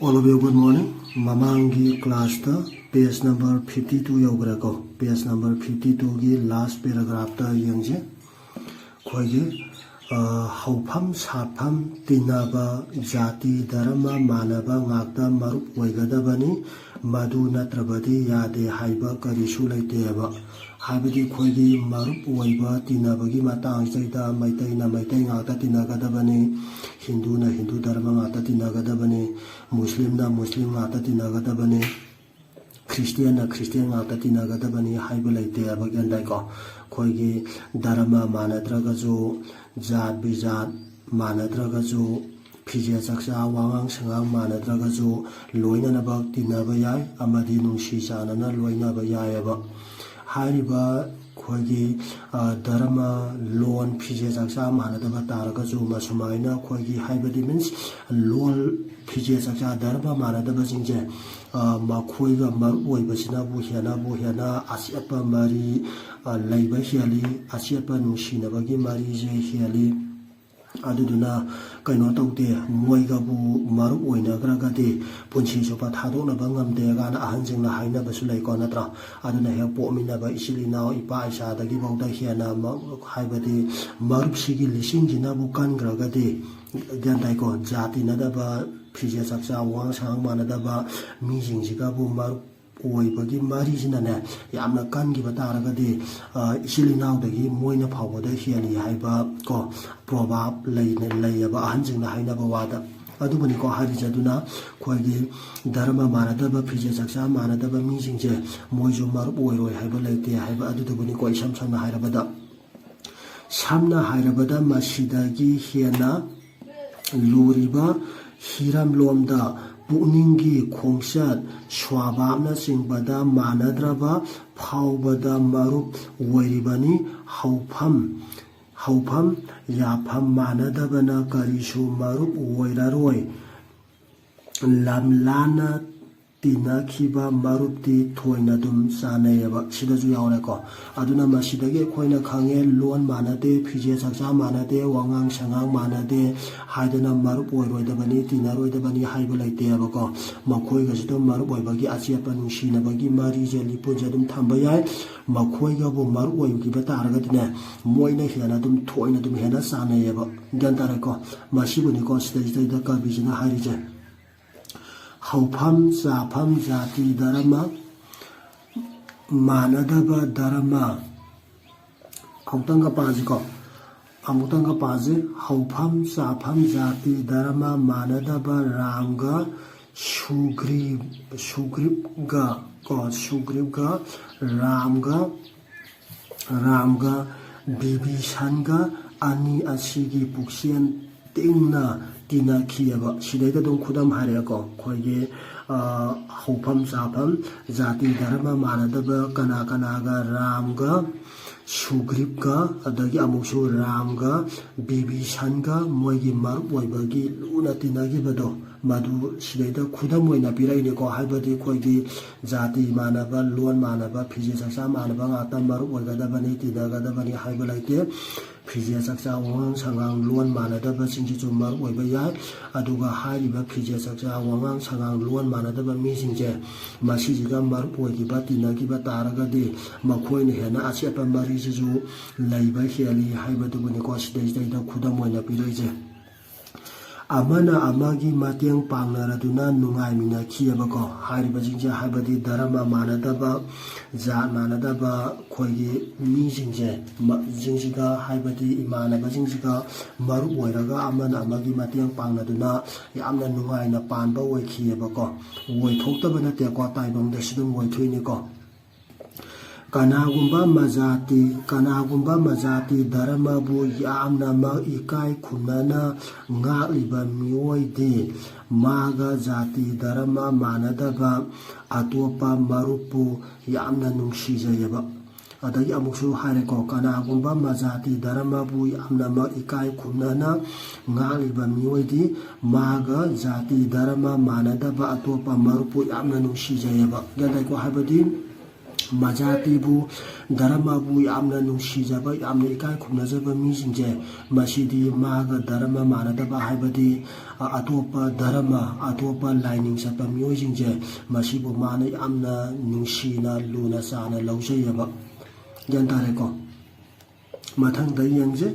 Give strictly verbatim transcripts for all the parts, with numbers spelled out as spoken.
All of you, good morning. ꯃꯃꯥꯡꯒꯤ classꯇ page number fifty two ꯌꯧꯈ꯭ꯔꯦꯀꯣ꯫ Page number fifty twoꯒꯤ last paragraphꯇ ꯌꯦꯡꯁꯦ꯫ ꯑꯩꯈꯣꯏꯒꯤ ꯑ, ꯍꯧꯐꯝ ꯁꯥꯠꯐꯝ ꯇꯤꯟꯅꯕ, ꯖꯥꯇꯤ ꯙꯔꯃ ꯃꯥꯟꯅꯕ ꯉꯥꯛꯇ ꯃꯔꯨꯞ ꯑꯣꯏꯒꯗꯕꯅꯤ, ꯃꯗꯨ ꯅꯠꯇ꯭ꯔꯕꯗꯤ ꯌꯥꯗꯦ ꯍꯥꯏꯕ ꯀꯔꯤꯁꯨ ꯂꯩꯇꯦꯕ꯫ ꯍꯥꯏꯕꯗꯤ ꯑꯩꯈꯣꯏꯒꯤ ꯃꯔꯨꯞ ꯑꯣꯏꯕ ꯇꯤꯟꯅꯕꯒꯤ ꯃꯇꯥꯡꯁꯤꯗꯩꯗ ꯃꯩꯇꯩꯅ ꯃꯩꯇꯩ ꯉꯥꯛꯇ ꯇꯤꯟꯅꯒꯗꯕꯅꯤ, ꯍꯤꯟꯗꯨꯅ ꯍꯤꯟꯗꯨ ꯙꯔꯃ ꯉꯥꯛꯇ ꯇꯤꯟꯅꯒꯗꯕꯅꯤ, ꯃꯨꯁꯂꯤꯝꯅ ꯃꯨꯁꯂꯤꯝ ꯉꯥꯛꯇ ꯇꯤꯟꯅꯒꯗꯕꯅꯤ, ꯈ꯭ꯔꯤꯁꯇꯤꯌꯥꯟꯅ ꯈ꯭ꯔꯤꯁꯇꯤꯌꯥꯟ ꯉꯥꯛꯇ ꯇꯤꯟꯅꯒꯗꯕꯅꯤ ꯍꯥꯏꯕ ꯂꯩꯇꯦ ꯍꯥꯏꯕ, ꯒ꯭ꯌꯥꯟ ꯇꯥꯏꯀꯣ? ꯑꯩꯈꯣꯏꯒꯤ ꯙꯔꯃ ꯃꯥꯟꯅꯗ꯭ꯔꯒꯁꯨ, ꯖꯥꯠ ꯕꯤꯖꯥꯠ ꯃꯥꯟꯅꯗ꯭ꯔꯒꯁꯨ, ꯐꯤꯖꯦꯠ ꯆꯛꯆꯥ ꯋꯥꯉꯥꯡ ꯁꯉꯥꯡ ꯃꯥꯟꯅꯗ꯭ꯔꯒꯁꯨ ꯂꯣꯏꯅꯅꯃꯛ ꯇꯤꯟꯅꯕ ꯌꯥꯏ ꯑꯃꯗꯤ ꯅꯨꯡꯁꯤ ꯆꯥꯟꯅꯅ ꯂꯣꯏꯅꯕ ꯌꯥꯏꯑꯕ꯫ ꯍꯥꯏꯔꯤꯕ ꯑꯩꯈꯣꯏꯒꯤ, ꯑ, ꯙꯔꯃ, ꯂꯣꯟ, ꯐꯤꯖꯦꯠ ꯆꯛꯆꯥ ꯃꯥꯟꯅꯗꯕ ꯇꯥꯔꯒꯁꯨ ꯃꯁꯨꯃꯥꯏꯅ ꯑꯩꯈꯣꯏꯒꯤ ꯍꯥꯏꯕꯗꯤ means ꯂꯣꯟ, ꯐꯤꯖꯦꯠ ꯆꯛꯆꯥ, ꯙꯔꯃ ꯃꯥꯟꯅꯗꯕꯁꯤꯡꯁꯦ, ꯑ, ꯃꯈꯣꯏꯒ ꯃꯔꯨꯞ ꯑꯣꯏꯕꯁꯤꯅꯕꯨ ꯍꯦꯟꯅꯕꯨ ꯍꯦꯟꯅ ꯑꯆꯦꯠꯄ ꯃꯔꯤ, ꯑ, ꯂꯩꯕ ꯍꯦꯜꯂꯤ, ꯑꯆꯦꯠꯄ ꯅꯨꯡꯁꯤꯅꯕꯒꯤ ꯃꯔꯤꯁꯦ ꯍꯦꯜꯂꯤ꯫ ꯑꯗꯨꯗꯨꯅ ꯀꯩꯅꯣ ꯇꯧꯗꯦ, ꯃꯣꯏꯒꯕꯨ ꯃꯔꯨꯞ ꯑꯣꯏꯅꯈ꯭ꯔꯒꯗꯤ ꯄꯨꯟꯁꯤ ꯆꯨꯞꯄ ꯊꯥꯗꯣꯛꯅꯕ ꯉꯝꯗꯦ ꯀꯥꯏꯅ ꯑꯍꯟꯁꯤꯡꯅ ꯍꯥꯏꯅꯕꯁꯨ ꯂꯩꯀꯣ, ꯅꯠꯇ꯭ꯔꯥ? ꯑꯗꯨꯅ ꯍꯦꯛ ꯄꯣꯛꯃꯤꯟꯅꯕ ꯏꯆꯤꯜ ꯏꯅꯥꯎ, ꯏꯄꯥ ꯏꯆꯥꯗꯒꯤ ꯐꯥꯎꯗ ꯍꯦꯟꯅ ꯃ-, ꯍꯥꯏꯕꯗꯤ ꯃꯔꯨꯞꯁꯤꯒꯤ ꯂꯤꯁꯤꯡꯁꯤꯅꯕꯨ ꯀꯟꯈ꯭ꯔꯒꯗꯤ, ꯒ꯭ꯌꯥꯟ ꯇꯥꯏꯀꯣ? ꯖꯥꯠ ꯇꯤꯟꯅꯗꯕ, ꯐꯤꯖꯦꯠ ꯆꯛꯆꯥ, ꯋꯥꯉꯥꯡ ꯁꯉꯥꯡ ꯃꯥꯟꯅꯗꯕ ꯃꯤꯁꯤꯡꯁꯤꯒꯕꯨ ꯃꯔꯨꯞ ꯑꯣꯏꯕꯒꯤ ꯃꯔꯤꯁꯤꯅꯅꯦ, ꯌꯥꯝꯅ ꯀꯟꯈꯤꯕ ꯇꯥꯔꯒꯗꯤ, ꯑ, ꯏꯆꯤꯜ ꯏꯅꯥꯎꯗꯒꯤ ꯃꯣꯏꯅ ꯐꯥꯎꯕꯗ ꯍꯦꯜꯂꯤ ꯍꯥꯏꯕ ꯀꯣ, proverb ꯂꯩꯅ-, ꯂꯩꯌꯦꯕ ꯑꯍꯟꯁꯤꯡꯅ ꯍꯥꯏꯅꯕ ꯋꯥꯗ꯫ ꯑꯗꯨꯕꯨꯅꯤꯀꯣ ꯍꯥꯏꯔꯤꯁꯦ꯫ ꯑꯗꯨꯅ ꯑꯩꯈꯣꯏꯒꯤ ꯙꯔꯃ ꯃꯥꯟꯅꯗꯕ, ꯐꯤꯖꯦꯠ ꯆꯛꯆꯥ ꯃꯥꯟꯅꯗꯕ ꯃꯤꯁꯤꯡꯁꯦ ꯃꯣꯏꯁꯨ ꯃꯔꯨꯞ ꯑꯣꯏꯔꯣꯏ ꯍꯥꯏꯕ ꯂꯩꯇꯦ ꯍꯥꯏꯕ ꯑꯗꯨꯗꯨꯕꯨꯅꯤꯀꯣ, ꯏꯁꯝ ꯁꯝꯅ ꯍꯥꯏꯔꯕꯗ꯫ ꯁꯝꯅ ꯍꯥꯏꯔꯕꯗ ꯃꯁꯤꯗꯒꯤ ꯍꯦꯟꯅ ꯂꯨꯔꯤꯕ ꯍꯤꯔꯝꯂꯣꯝꯗ ꯄꯨꯛꯅꯤꯡꯒꯤ ꯈꯣꯡꯆꯠ, ꯁ꯭ꯋꯥꯚꯥꯕꯅꯆꯤꯡꯕꯗ ꯃꯥꯟꯅꯗ꯭ꯔꯕ ꯐꯥꯎꯕꯗ ꯃꯔꯨꯞ ꯑꯣꯏꯔꯤꯕꯅꯤ꯫ ꯍꯧꯐꯝ, ꯍꯧꯐꯝ ꯌꯥꯐꯝ ꯃꯥꯟꯅꯗꯕꯅ ꯀꯔꯤꯁꯨ ꯃꯔꯨꯞ ꯑꯣꯏꯔꯔꯣꯏ꯫ ꯂꯝꯂꯥꯟꯅ ꯇꯤꯟꯅꯈꯤꯕ ꯃꯔꯨꯞꯇꯤ ꯊꯣꯏꯅ ꯑꯗꯨꯝ ꯆꯥꯟꯅꯩꯌꯦꯕ꯫ ꯁꯤꯗꯁꯨ ꯌꯥꯎꯔꯦꯀꯣ꯫ ꯑꯗꯨꯅ ꯃꯁꯤꯗꯒꯤ ꯑꯩꯈꯣꯏꯅ ꯈꯪꯉꯦ, ꯂꯣꯟ ꯃꯥꯟꯅꯗꯦ, ꯐꯤꯖꯦꯠ ꯆꯥꯛꯆꯥ ꯃꯥꯟꯅꯗꯦ, ꯋꯥꯉꯥꯡ ꯁꯉꯥꯡ ꯃꯥꯟꯅꯗꯦ ꯍꯥꯏꯗꯅ ꯃꯔꯨꯞ ꯑꯣꯏꯔꯣꯏꯗꯕꯅꯤ, ꯇꯤꯟꯅꯔꯣꯏꯗꯕꯅꯤ ꯍꯥꯏꯕ ꯂꯩꯇꯦꯕꯀꯣ꯫ ꯃꯈꯣꯏꯒꯁꯨ ꯑꯗꯨꯝ ꯃꯔꯨꯞ ꯑꯣꯏꯕꯒꯤ ꯑꯆꯦꯠꯄ ꯅꯨꯡꯁꯤꯅꯕꯒꯤ ꯃꯔꯤꯁꯦ ꯂꯤꯄꯨꯟꯁꯦ ꯑꯗꯨꯝ ꯊꯝꯕ ꯌꯥꯏ꯫ ꯃꯈꯣꯏꯒꯕꯨ ꯃꯔꯨꯞ ꯑꯣꯏꯈꯤꯕ ꯇꯥꯔꯒꯗꯤꯅꯦ, ꯃꯣꯏꯅ ꯍꯦꯟꯅ ꯑꯗꯨꯝ ꯊꯣꯏꯅ ꯑꯗꯨꯝ ꯍꯦꯟꯅ ꯆꯥꯟꯅꯩꯌꯦꯕ꯫ ꯒ꯭ꯌꯥꯟ ꯇꯥꯔꯦꯀꯣ? ꯃꯁꯤꯕꯨꯅꯤꯀꯣ ꯁꯤꯗꯩꯁꯤꯗꯩꯗ ꯀꯕꯤꯁꯤꯅ ꯍꯥꯏꯔꯤꯁꯦ꯫ ꯍꯧꯐꯝ ꯆꯥꯐꯝ ꯖꯥꯇꯤ ꯙꯔꯃ ꯃꯥꯟꯅꯗꯕ ꯙꯔꯃ꯫ ꯑꯃꯨꯛꯇꯪꯒ ꯄꯥꯁꯤꯀꯣ꯫ ꯑꯃꯨꯛꯇꯪꯒ ꯄꯥꯁꯤ꯫ ꯍꯧꯐꯝ ꯆꯥꯐꯝ ꯖꯥꯇꯤ ꯙꯔꯃ ꯃꯥꯟꯅꯗꯕ ꯔꯥꯝꯒ ꯁꯨꯒ꯭ꯔꯤ-, ꯁꯨꯒ꯭ꯔꯤꯞꯒ ꯀꯣ, ꯁꯨꯒ꯭ꯔꯤꯞꯒ ꯔꯥꯝꯒ ꯔꯥꯝꯒ ꯕꯤꯕꯤꯁꯟꯒ ꯑꯅꯤ ꯑꯁꯤꯒꯤ ꯄꯨꯛꯆꯦꯟ ꯇꯤꯡꯅ ꯇꯤꯟꯅꯈꯤꯑꯕ꯫ ꯁꯤꯗꯩꯗ ꯑꯗꯨꯝ ꯈꯨꯗꯝ ꯍꯥꯏꯔꯛꯑꯦꯀꯣ꯫ ꯑꯩꯈꯣꯏꯒꯤ, ꯑ, ꯍꯧꯐꯝ ꯆꯥꯐꯝ, ꯖꯥꯇꯤ ꯙꯔꯃ ꯃꯥꯟꯅꯗꯕ ꯀꯅꯥ ꯀꯅꯥꯒ, ꯔꯥꯝꯒ ꯁꯨꯒ꯭ꯔꯤꯞꯀ, ꯑꯗꯒꯤ ꯑꯃꯨꯛꯁꯨ ꯔꯥꯝꯒ ꯕꯤꯕꯤꯁꯟꯒ ꯃꯣꯏꯒꯤ ꯃꯔꯨꯞ ꯑꯣꯏꯕꯒꯤ ꯂꯨꯅ ꯇꯤꯟꯅꯈꯤꯕꯗꯣ, ꯃꯗꯨ ꯁꯤꯗꯩꯗ ꯈꯨꯗꯝ ꯑꯣꯏꯅ ꯄꯤꯔꯛꯏꯅꯤꯀꯣ꯫ ꯍꯥꯏꯕꯗꯤ ꯑꯩꯈꯣꯏꯒꯤ ꯖꯥꯇꯤ ꯃꯥꯟꯅꯕ, ꯂꯣꯟ ꯃꯥꯟꯅꯕ, ꯐꯤꯖꯦꯠ ꯆꯥꯛꯆꯥ ꯃꯥꯟꯅꯕ ꯉꯥꯛꯇ ꯃꯔꯨꯞ ꯑꯣꯏꯒꯗꯕꯅꯤ, ꯇꯤꯟꯅꯒꯗꯕꯅꯤ ꯍꯥꯏꯕ ꯂꯩꯇꯦ꯫ ꯐꯤꯖꯦꯠ ꯆꯥꯛꯆꯥ, ꯋꯥꯉꯥꯡ ꯁꯉꯥꯡ, ꯂꯣꯟ ꯃꯥꯟꯅꯗꯕꯁꯤꯡꯁꯤꯁꯨ ꯃꯔꯨꯞ ꯑꯣꯏꯕ ꯌꯥꯏ꯫ ꯑꯗꯨꯒ ꯍꯥꯏꯔꯤꯕ ꯐꯤꯖꯦꯠ ꯆꯥꯛꯆꯥ, ꯋꯥꯉꯥꯡ ꯁꯉꯥꯡ, ꯂꯣꯟ ꯃꯥꯟꯅꯗꯕ ꯃꯤꯁꯤꯡꯁꯦ, ꯃꯁꯤꯁꯤꯒ ꯃꯔꯨꯞ ꯑꯣꯏꯈꯤꯕ, ꯇꯤꯟꯅꯈꯤꯕ ꯇꯥꯔꯒꯗꯤ ꯃꯈꯣꯏꯅ ꯍꯦꯟꯅ ꯑꯆꯦꯠꯄ ꯃꯔꯤꯁꯤꯁꯨ ꯂꯩꯕ ꯍꯦꯜꯂꯤ ꯍꯥꯏꯕꯗꯨꯕꯨꯅꯤꯀꯣ ꯁꯤꯗꯩꯁꯤꯗꯩꯗ ꯈꯨꯗꯝ ꯑꯣꯏꯅ ꯄꯤꯔꯛꯏꯁꯦ꯫ ꯑꯃꯅ ꯑꯃꯒꯤ ꯃꯇꯦꯡ ꯄꯥꯡꯅꯔꯗꯨꯅ ꯅꯨꯡꯉꯥꯏꯃꯤꯟꯅꯈꯤꯑꯕꯀꯣ꯫ ꯍꯥꯏꯔꯤꯕꯁꯤꯡꯁꯦ, ꯍꯥꯏꯕꯗꯤ ꯙꯔꯃ ꯃꯥꯟꯅꯗꯕ, ꯖꯥꯠ ꯃꯥꯟꯅꯗꯕ ꯑꯩꯈꯣꯏꯒꯤ ꯃꯤꯁꯤꯡꯁꯦ, ꯃ-, ꯁꯤꯡꯁꯤꯒ, ꯍꯥꯏꯕꯗꯤ ꯏꯃꯥꯟꯅꯕꯁꯤꯡꯁꯤꯒ ꯃꯔꯨꯞ ꯑꯣꯏꯔꯒ ꯑꯃꯅ ꯑꯃꯒꯤ ꯃꯇꯦꯡ ꯄꯥꯡꯅꯗꯨꯅ ꯌꯥꯝꯅ ꯅꯨꯡꯉꯥꯏꯅ ꯄꯥꯟꯕ ꯑꯣꯏꯈꯤꯑꯕꯀꯣ꯫ ꯑꯣꯏꯊꯣꯛꯇꯕ ꯅꯠꯇꯦꯀꯣ, ꯇꯥꯏꯕꯪꯗꯁꯨ ꯑꯗꯨꯝ ꯑꯣꯏꯊꯣꯛꯏꯅꯤꯀꯣ꯫ ꯀꯅꯥꯒꯨꯝꯕ ꯃꯖꯥꯇꯤ, ꯀꯅꯥꯒꯨꯝꯕ ꯃꯖꯥꯇꯤ ꯙꯔꯃꯕꯨ ꯌꯥꯝꯅꯃꯛ ꯏꯀꯥꯏ ꯈꯨꯝꯅꯅ ꯉꯥꯛꯂꯤꯕ ꯃꯤꯑꯣꯏꯗꯤ ꯃꯥꯒ ꯖꯥꯇꯤ ꯙꯔꯃ ꯃꯥꯟꯅꯗꯕ ꯑꯇꯣꯞꯄ ꯃꯔꯨꯞꯄꯨ ꯌꯥꯝꯅ ꯅꯨꯡꯁꯤꯖꯩꯑꯕ꯫ ꯑꯗꯒꯤ ꯑꯃꯨꯛꯁꯨ ꯍꯥꯏꯔꯦꯀꯣ, ꯀꯅꯥꯒꯨꯝꯕ ꯃꯖꯥꯇꯤ ꯙꯔꯃꯕꯨ ꯌꯥꯝꯅꯃꯛ ꯏꯀꯥꯏ ꯈꯨꯝꯅꯅ ꯉꯥꯛꯂꯤꯕ ꯃꯤꯑꯣꯏꯗꯤ ꯃꯥꯒ ꯖꯥꯇꯤ ꯙꯔꯃ ꯃꯥꯟꯅꯗꯕ ꯑꯇꯣꯞꯄ ꯃꯔꯨꯞꯄꯨ ꯌꯥꯝꯅ ꯅꯨꯡꯁꯤꯖꯩꯑꯕ꯫ ꯒ꯭ꯌꯥꯟ ꯇꯥꯏꯀꯣ? ꯍꯥꯏꯕꯗꯤ ꯃꯖꯥꯇꯤꯕꯨ, ꯙꯔꯃꯕꯨ ꯌꯥꯝꯅ ꯅꯨꯡꯁꯤꯖꯕ, ꯌꯥꯝꯅ ꯏꯀꯥꯏ ꯈꯨꯝꯅꯖꯕ ꯃꯤꯁꯤꯡꯁꯦ, ꯃꯁꯤꯗꯤ ꯃꯥꯒ ꯙꯔꯃ ꯃꯥꯟꯅꯗꯕ, ꯍꯥꯏꯕꯗꯤ ꯑ-, ꯑꯇꯣꯞꯄ ꯙꯔꯃ, ꯑꯇꯣꯞꯄ ꯂꯥꯏꯅꯤꯡ ꯆꯠꯄ ꯃꯤꯑꯣꯏꯁꯤꯡꯁꯦ, ꯃꯁꯤꯕꯨ ꯃꯥꯅ ꯌꯥꯝꯅ ꯅꯨꯡꯁꯤꯅ, ꯂꯨꯅ ꯆꯥꯅ ꯂꯧꯖꯩꯑꯕ꯫ ꯒ꯭ꯌꯥꯟ ꯇꯥꯔꯦꯀꯣ? ꯃꯊꯪꯗ ꯌꯦꯡꯁꯦ꯫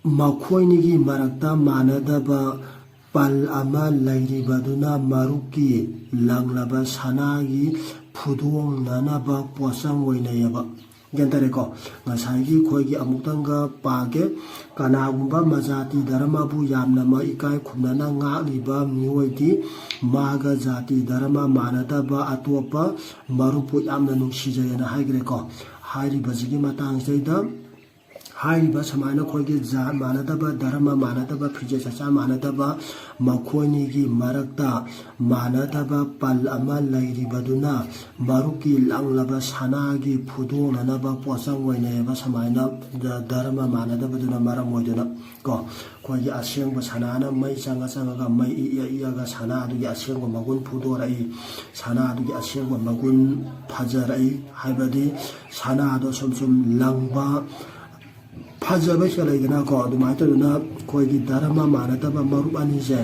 ꯃꯈꯣꯏꯅꯤꯒꯤ ꯃꯔꯛꯇ ꯃꯥꯟꯅꯗꯕ ꯄꯜ ꯑꯃ ꯂꯩꯔꯤꯕꯗꯨꯅ ꯃꯔꯨꯞꯀꯤ ꯂꯪꯂꯕ ꯁꯅꯥꯒꯤ ꯐꯨꯗꯣꯡꯅꯅꯕ ꯄꯣꯠꯆꯪ ꯑꯣꯏꯅꯩꯌꯦꯕ꯫ ꯒ꯭ꯌꯥꯟ ꯇꯥꯔꯦꯀꯣ? ꯉꯁꯥꯏꯒꯤ ꯑꯩꯈꯣꯏꯒꯤ ꯑꯃꯨꯛꯇꯪꯒ ꯄꯥꯒꯦ꯫ ꯀꯅꯥꯒꯨꯝꯕ ꯃꯖꯥꯇꯤ ꯙꯔꯃꯕꯨ ꯌꯥꯝꯅꯃꯛ ꯏꯀꯥꯏ ꯈꯨꯝꯅꯅ ꯉꯥꯛꯂꯤꯕ ꯃꯤꯑꯣꯏꯗꯤ ꯃꯥꯒ ꯖꯥꯇꯤ ꯙꯔꯃ ꯃꯥꯟꯅꯗꯕ ꯑꯇꯣꯞꯄ ꯃꯔꯨꯞꯄꯨ ꯌꯥꯝꯅ ꯅꯨꯡꯁꯤꯖꯩ ꯍꯥꯏꯅ ꯍꯥꯏꯈ꯭ꯔꯦꯀꯣ꯫ ꯍꯥꯏꯔꯤꯕꯁꯤꯒꯤ ꯃꯇꯥꯡꯁꯤꯗꯩꯗ ꯍꯥꯏꯔꯤꯕ ꯁꯨꯃꯥꯏꯅ ꯑꯩꯈꯣꯏꯒꯤ ꯖꯥꯠ ꯃꯥꯟꯅꯗꯕ, ꯙꯔꯃ ꯃꯥꯟꯅꯗꯕ, ꯐꯤꯖꯦꯠ ꯆꯥꯛꯆꯥ ꯃꯥꯟꯅꯗꯕ ꯃꯈꯣꯏꯅꯤꯒꯤ ꯃꯔꯛꯇ ꯃꯥꯟꯅꯗꯕ ꯄꯜ ꯑꯃ ꯂꯩꯔꯤꯕꯗꯨꯅ ꯃꯔꯨꯞꯀꯤ ꯂꯪꯂꯕ ꯁꯅꯥꯒꯤ ꯐꯨꯗꯣꯡꯅꯅꯕ ꯄꯣꯠꯆꯪ ꯑꯣꯏꯅꯩꯌꯦꯕ꯫ ꯁꯨꯃꯥꯏꯅ ꯙ-, ꯙꯔꯃ ꯃꯥꯟꯅꯗꯕꯗꯨꯅ ꯃꯔꯝ ꯑꯣꯏꯗꯨꯅ ꯀꯣ, ꯑꯩꯈꯣꯏꯒꯤ ꯑꯁꯦꯡꯕ ꯁꯅꯥꯅ ꯃꯩ ꯆꯪꯉ ꯆꯪꯉꯒ ꯃꯩ ꯏꯛꯑ ꯏꯛꯑꯒ ꯁꯅꯥꯗꯨꯒꯤ ꯑꯁꯦꯡꯕ ꯃꯒꯨꯟ ꯐꯨꯗꯣꯔꯛꯏ, ꯁꯅꯥꯗꯨꯒꯤ ꯑꯁꯦꯡꯕ ꯃꯒꯨꯟ ꯐꯖꯔꯛꯏ꯫ ꯍꯥꯏꯕꯗꯤ ꯁꯅꯥꯗꯣ ꯁꯨꯝ ꯁꯨꯝ ꯂꯪꯕ, ꯐꯖꯕ ꯍꯦꯜꯂꯛꯏꯗꯅꯀꯣ꯫ ꯑꯗꯨꯃꯥꯏꯅ ꯇꯧꯗꯅ ꯑꯩꯈꯣꯏꯒꯤ ꯙꯔꯃ ꯃꯥꯟꯅꯗꯕ ꯃꯔꯨꯞ ꯑꯅꯤꯁꯦ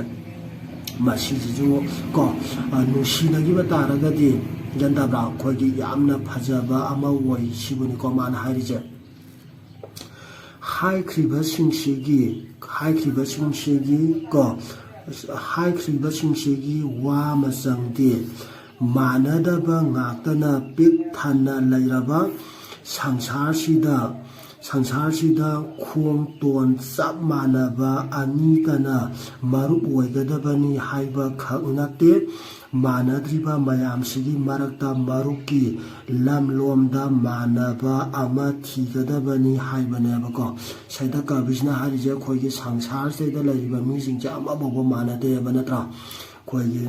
ꯃꯁꯤꯁꯤꯁꯨ ꯀꯣ, ꯑ, ꯅꯨꯡꯁꯤꯅꯈꯤꯕ ꯇꯥꯔꯒꯗꯤ, ꯒ꯭ꯌꯥꯟ ꯇꯥꯕ꯭ꯔꯥ? ꯑꯩꯈꯣꯏꯒꯤ ꯌꯥꯝꯅ ꯐꯖꯕ ꯑꯃ ꯑꯣꯏ, ꯁꯤꯕꯨꯅꯤꯀꯣ ꯃꯥꯅ ꯍꯥꯏꯔꯤꯁꯦ꯫ ꯍꯥꯏꯈ꯭ꯔꯤꯕꯁꯤꯡꯁꯤꯒꯤ, ꯍꯥꯏꯈ꯭ꯔꯤꯕꯁꯤꯡꯁꯤꯒꯤ ꯀꯣ, ꯍꯥꯏꯈ꯭ꯔꯤꯕꯁꯤꯡꯁꯤꯒꯤ ꯋꯥ ꯃꯆꯪꯗꯤ ꯃꯥꯟꯅꯗꯕ ꯉꯥꯛꯇꯅ ꯄꯤꯛ ꯊꯟꯅ ꯂꯩꯔꯕ ꯁꯪꯁꯥꯔꯁꯤꯗ, ꯁꯪꯁꯥꯔꯁꯤꯗ ꯈꯣꯡꯇꯣꯟ ꯆꯞ ꯃꯥꯟꯅꯕ ꯑꯅꯤꯇꯅ ꯃꯔꯨꯞ ꯑꯣꯏꯒꯗꯕꯅꯤ ꯍꯥꯏꯕ ꯈꯛ ꯅꯠꯇꯦ, ꯃꯥꯟꯅꯗ꯭ꯔꯤꯕ ꯃꯌꯥꯝꯁꯤꯒꯤ ꯃꯔꯛꯇ ꯃꯔꯨꯞꯀꯤ ꯂꯝꯂꯣꯝꯗ ꯃꯥꯟꯅꯕ ꯑꯃ ꯊꯤꯒꯗꯕꯅꯤ ꯍꯥꯏꯕꯅꯦꯕꯀꯣ꯫ ꯁꯩꯗ ꯀꯕꯤꯁꯤꯅ ꯍꯥꯏꯔꯤꯁꯦ ꯑꯩꯈꯣꯏꯒꯤ ꯁꯪꯁꯥꯔꯁꯤꯗ ꯂꯩꯔꯤꯕ ꯃꯤꯁꯤꯡꯁꯦ ꯑꯃꯐꯥꯎꯕ ꯃꯥꯟꯅꯗꯦꯕ, ꯅꯠꯇ꯭ꯔꯥ? ꯑꯩꯈꯣꯏꯒꯤ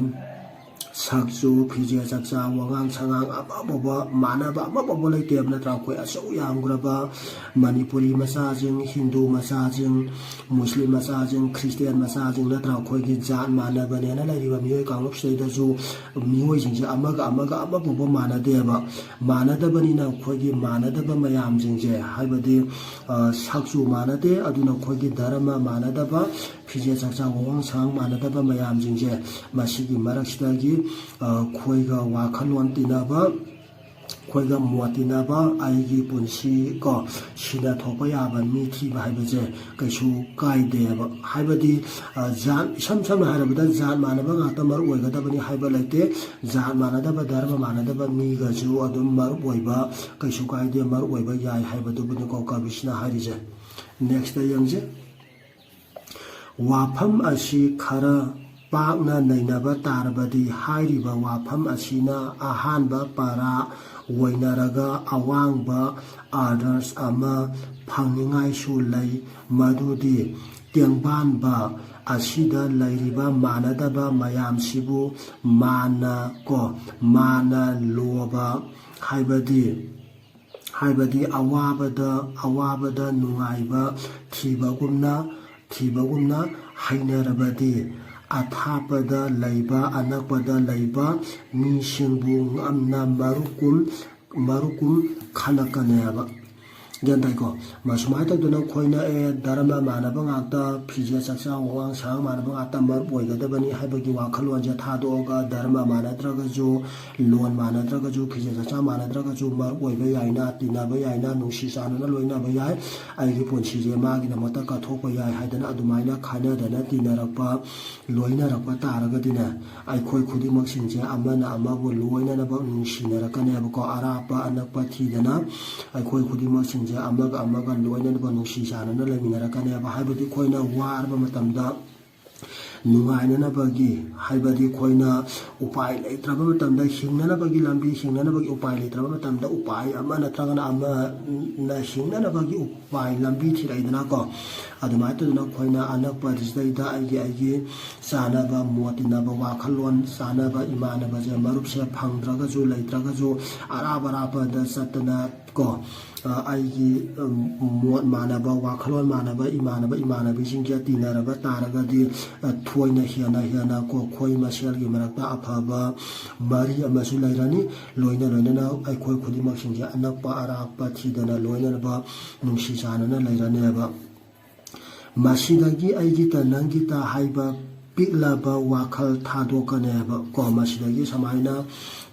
ꯁꯛꯆꯨ, ꯐꯤꯖꯦꯠ ꯆꯛꯆꯥ, ꯋꯥꯉꯥꯡ ꯁꯉꯥꯡ ꯑꯃꯐꯥꯎꯕ ꯃꯥꯟꯅꯕ ꯑꯃꯐꯥꯎꯕ ꯂꯩꯇꯦꯕ ꯅꯠꯇ꯭ꯔꯥ? ꯑꯩꯈꯣꯏ ꯑꯁꯨꯛ ꯌꯥꯝꯈ꯭ꯔꯕ ꯃꯅꯤꯄꯨꯔꯤ ꯃꯆꯥꯁꯤꯡ, ꯍꯤꯟꯗꯨ ꯃꯆꯥꯁꯤꯡ, ꯃꯨꯁꯂꯤꯝ ꯃꯆꯥꯁꯤꯡ, ꯈ꯭ꯔꯤꯁꯇꯤꯌꯥꯟ ꯃꯆꯥꯁꯤꯡ ꯅꯠꯇ꯭ꯔꯥ? ꯑꯩꯈꯣꯏꯒꯤ ꯖꯥꯠ ꯃꯥꯟꯅꯕꯅꯦꯅ ꯂꯩꯔꯤꯕ ꯃꯤꯑꯣꯏ ꯀꯥꯡꯂꯨꯞꯁꯤꯗꯩꯗꯁꯨ ꯃꯤꯑꯣꯏꯁꯤꯡꯁꯦ ꯑꯃꯒ ꯑꯃꯒ ꯑꯃꯐꯥꯎꯕ ꯃꯥꯟꯅꯗꯦꯕ꯫ ꯃꯥꯟꯅꯗꯕꯅꯤꯅ ꯑꯩꯈꯣꯏꯒꯤ ꯃꯥꯟꯅꯗꯕ ꯃꯌꯥꯝꯁꯤꯡꯁꯦ, ꯍꯥꯏꯕꯗꯤ, ꯑ, ꯁꯛꯆꯨ ꯃꯥꯟꯅꯗꯦ, ꯑꯗꯨꯅ ꯑꯩꯈꯣꯏꯒꯤ ꯙꯔꯃ ꯃꯥꯟꯅꯗꯕ, ꯐꯤꯖꯦꯠ ꯆꯛꯆꯥ ꯋꯥꯉꯥꯡ ꯁꯉꯥꯡ ꯃꯥꯟꯅꯗꯕ ꯃꯌꯥꯝꯁꯤꯡꯁꯦ, ꯃꯁꯤꯒꯤ ꯃꯔꯛꯁꯤꯗꯒꯤ, ꯑ, ꯑꯩꯈꯣꯏꯒ ꯋꯥꯈꯜꯂꯣꯟ ꯇꯤꯟꯅꯕ, ꯑꯩꯈꯣꯏꯒ ꯃꯣꯠ ꯇꯤꯟꯅꯕ, ꯑꯩꯒꯤ ꯄꯨꯟꯁꯤ ꯀꯣ, ꯁꯤꯅ ꯊꯣꯛꯄ ꯌꯥꯕ ꯃꯤ ꯊꯤꯕ ꯍꯥꯏꯕꯁꯦ ꯀꯩꯁꯨ ꯀꯥꯏꯗꯦꯕ꯫ ꯍꯥꯏꯕꯗꯤ, ꯑ, ꯖꯥꯠ, ꯏꯁꯝ ꯁꯝꯅ ꯍꯥꯏꯔꯕꯗ, ꯖꯥꯠ ꯃꯥꯟꯅꯕ ꯉꯥꯛꯇ ꯃꯔꯨ ꯑꯣꯏꯒꯗꯕꯅꯤ ꯍꯥꯏꯕ ꯂꯩꯇꯦ꯫ ꯖꯥꯠ ꯃꯥꯟꯅꯗꯕ, ꯙꯔꯃ ꯃꯥꯟꯅꯗꯕ ꯃꯤꯒꯁꯨ ꯑꯗꯨꯝ ꯃꯔꯨꯞ ꯑꯣꯏꯕ ꯀꯩꯁꯨ ꯀꯥꯏꯗꯦ, ꯃꯔꯨꯞ ꯑꯣꯏꯕ ꯌꯥꯏ ꯍꯥꯏꯕꯗꯨꯕꯨꯅꯤꯀꯣ ꯀꯕꯤꯁꯤꯅ ꯍꯥꯏꯔꯤꯁꯦ꯫ Next ꯌꯦꯡꯁꯦ꯫ ꯋꯥꯐꯝ ꯑꯁꯤ ꯈꯔ ꯄꯥꯛꯅ ꯅꯩꯅꯕ ꯇꯥꯔꯕꯗꯤ, ꯍꯥꯏꯔꯤꯕ ꯋꯥꯐꯝ ꯑꯁꯤꯅ ꯑꯍꯥꯟꯕ ꯄꯔꯥ ꯑꯣꯏꯅꯔꯒ ꯑꯋꯥꯡꯕ ꯑꯥꯗꯔꯁ ꯑꯃ ꯐꯪꯅꯤꯡꯉꯥꯏꯁꯨ ꯂꯩ, ꯃꯗꯨꯗꯤ ꯇꯦꯡꯕꯥꯟꯕ ꯑꯁꯤꯗ ꯂꯩꯔꯤꯕ ꯃꯥꯟꯅꯗꯕ ꯃꯌꯥꯝꯁꯤꯕꯨ ꯃꯥꯟꯅ ꯀꯣ, ꯃꯥꯟꯅ ꯂꯣꯕ ꯍꯥꯏꯕꯗꯤ, ꯍꯥꯏꯕꯗꯤ ꯑꯋꯥꯕꯗ, ꯑꯋꯥꯕꯗ ꯅꯨꯡꯉꯥꯏꯕ ꯊꯤꯕꯒꯨꯝꯅ, ꯊꯤꯕꯒꯨꯝꯅ ꯍꯩꯅꯔꯕꯗꯤ, ꯑꯊꯥꯞꯄꯗ ꯂꯩꯕ, ꯑꯅꯛꯄꯗ ꯂꯩꯕ ꯃꯤꯁꯤꯡꯕꯨ ꯉꯝꯅ ꯃꯔꯨꯞꯀꯨꯝ, ꯃꯔꯨꯞꯀꯨꯝ ꯈꯜꯂꯛꯀꯅꯦꯕ꯫ ꯒ꯭ꯌꯥꯟ ꯇꯥꯏꯀꯣ? ꯃ-, ꯁꯨꯃꯥꯏꯅ ꯇꯧꯗꯅ ꯑꯩꯈꯣꯏꯅ, ꯑꯦ, ꯙꯔꯃ ꯃꯥꯟꯅꯕ ꯉꯥꯛꯇ, ꯐꯤꯖꯦꯠ ꯆꯛꯆꯥ, ꯋꯥꯉꯥꯡ ꯁꯉꯥꯡ ꯃꯥꯟꯅꯕ ꯉꯥꯛꯇ ꯃꯔꯨꯞ ꯑꯣꯏꯒꯗꯕꯅꯤ ꯍꯥꯏꯕꯒꯤ ꯋꯥꯈꯜꯂꯣꯟꯁꯦ ꯊꯥꯗꯣꯛꯑꯒ, ꯙꯔꯃ ꯃꯥꯟꯅꯗ꯭ꯔꯒꯁꯨ, ꯂꯣꯟ ꯃꯥꯟꯅꯗ꯭ꯔꯒꯁꯨ, ꯐꯤꯖꯦꯠ ꯆꯛꯆꯥ ꯃꯥꯟꯅꯗ꯭ꯔꯒꯁꯨ ꯃꯔꯨꯞ ꯑꯣꯏꯕ ꯌꯥꯏꯅ, ꯇꯤꯟꯅꯕ ꯌꯥꯏꯅ, ꯅꯨꯡꯁꯤ ꯆꯥꯟꯅꯅ ꯂꯣꯏꯅꯕ ꯌꯥꯏ, ꯑꯩꯒꯤ ꯄꯨꯟꯁꯤꯁꯦ ꯃꯥꯒꯤꯗꯃꯛꯇ ꯀꯠꯊꯣꯛꯄ ꯌꯥꯏ ꯍꯥꯏꯗꯅ ꯑꯗꯨꯃꯥꯏꯅ ꯈꯥꯏꯅꯗꯅ ꯇꯤꯟꯅꯔꯛꯄ, ꯂꯣꯏꯅꯔꯛꯄ ꯇꯥꯔꯒꯗꯤꯅꯦ, ꯑꯩꯈꯣꯏ ꯈꯨꯗꯤꯡꯃꯛꯁꯤꯡꯁꯦ ꯑꯃꯅ ꯑꯃꯕꯨ ꯂꯣꯏꯅꯅꯕ ꯅꯨꯡꯁꯤꯅꯔꯛꯀꯅꯦꯕꯀꯣ꯫ ꯑꯔꯥꯞꯄ ꯑꯅꯛꯄ ꯊꯤꯗꯅ ꯑꯩꯈꯣꯏ ꯈꯨꯗꯤꯡꯃꯛꯁꯤꯡꯁꯦ ꯑꯃꯒ ꯑꯃꯒ ꯂꯣꯏꯅꯅꯕ ꯅꯨꯡꯁꯤ ꯆꯥꯟꯅꯅ ꯂꯩꯃꯤꯟꯅꯔꯛꯀꯅꯦꯕ꯫ ꯍꯥꯏꯕꯗꯤ ꯑꯩꯈꯣꯏꯅ ꯋꯥꯔꯕ ꯃꯇꯝꯗ ꯅꯨꯡꯉꯥꯏꯅꯅꯕꯒꯤ, ꯍꯥꯏꯕꯗꯤ ꯑꯩꯈꯣꯏꯅ ꯎꯄꯥꯏ ꯂꯩꯇ꯭ꯔꯕ ꯃꯇꯝꯗ, ꯍꯤꯡꯅꯅꯕꯒꯤ ꯂꯝꯕꯤ, ꯍꯤꯡꯅꯅꯕꯒꯤ ꯎꯄꯥꯏ ꯂꯩꯇ꯭ꯔꯕ ꯃꯇꯝꯗ ꯎꯄꯥꯏ ꯑꯃ ꯅꯠꯇ꯭ꯔꯒꯅ ꯑꯃꯅ ꯍꯤꯡꯅꯅꯕꯒꯤ ꯎꯄꯥꯏ ꯂꯝꯕꯤ ꯊꯤꯔꯛꯏꯗꯅꯀꯣ꯫ ꯑꯗꯨꯃꯥꯏꯅ ꯇꯧꯗꯅ ꯑꯩꯈꯣꯏꯅ ꯑꯅꯛꯄꯁꯤꯗꯩꯗ ꯑꯩꯒꯤ ꯑꯩꯒꯤ ꯆꯥꯅꯕ, ꯃꯣꯠ ꯇꯤꯟꯅꯕ, ꯋꯥꯈꯜꯂꯣꯟ ꯆꯥꯅꯕ ꯏꯃꯥꯟꯅꯕꯁꯦ, ꯃꯔꯨꯞꯁꯦ ꯐꯪꯗ꯭ꯔꯒꯁꯨ ꯂꯩꯇ꯭ꯔꯒꯁꯨ ꯑꯔꯥꯞ ꯑꯔꯥꯞꯄꯗ ꯆꯠꯇꯅ ꯀꯣ, ꯑ, ꯑꯩꯒꯤ, ꯎꯝ, ꯃꯣꯠ ꯃꯥꯟꯅꯕ, ꯋꯥꯈꯜꯂꯣꯟ ꯃꯥꯟꯅꯕ ꯏꯃꯥꯟꯅꯕ ꯏꯃꯥꯟꯅꯕꯤꯁꯤꯡꯒ ꯇꯤꯟꯅꯔꯕ ꯇꯥꯔꯒꯗꯤ, ꯑ, ꯊꯣꯏꯅ ꯍꯦꯟꯅ ꯍꯦꯟꯅ ꯀꯣ, ꯑꯩꯈꯣꯏ ꯃꯁꯦꯜꯒꯤ ꯃꯔꯛꯇ ꯑꯐꯕ ꯃꯔꯤ ꯑꯃꯁꯨ ꯂꯩꯔꯅꯤ꯫ ꯂꯣꯏꯅ ꯂꯣꯏꯅꯅ ꯑꯩꯈꯣꯏ ꯈꯨꯗꯤꯡꯃꯛꯁꯤꯡꯁꯦ ꯑꯅꯛꯄ ꯑꯔꯥꯞꯄ ꯊꯤꯗꯅ ꯂꯣꯏꯅꯅꯕ ꯅꯨꯡꯁꯤ ꯆꯥꯟꯅꯅ ꯂꯩꯔꯅꯦꯕ꯫ ꯃꯁꯤꯗꯒꯤ ꯑꯩꯒꯤꯇ ꯅꯪꯒꯤꯇ ꯍꯥꯏꯕ ꯄꯤꯛꯂꯕ ꯋꯥꯈꯜ ꯊꯥꯗꯣꯛꯀꯅꯦꯕ ꯀꯣ꯫ ꯃꯁꯤꯗꯒꯤ ꯁꯨꯃꯥꯏꯅ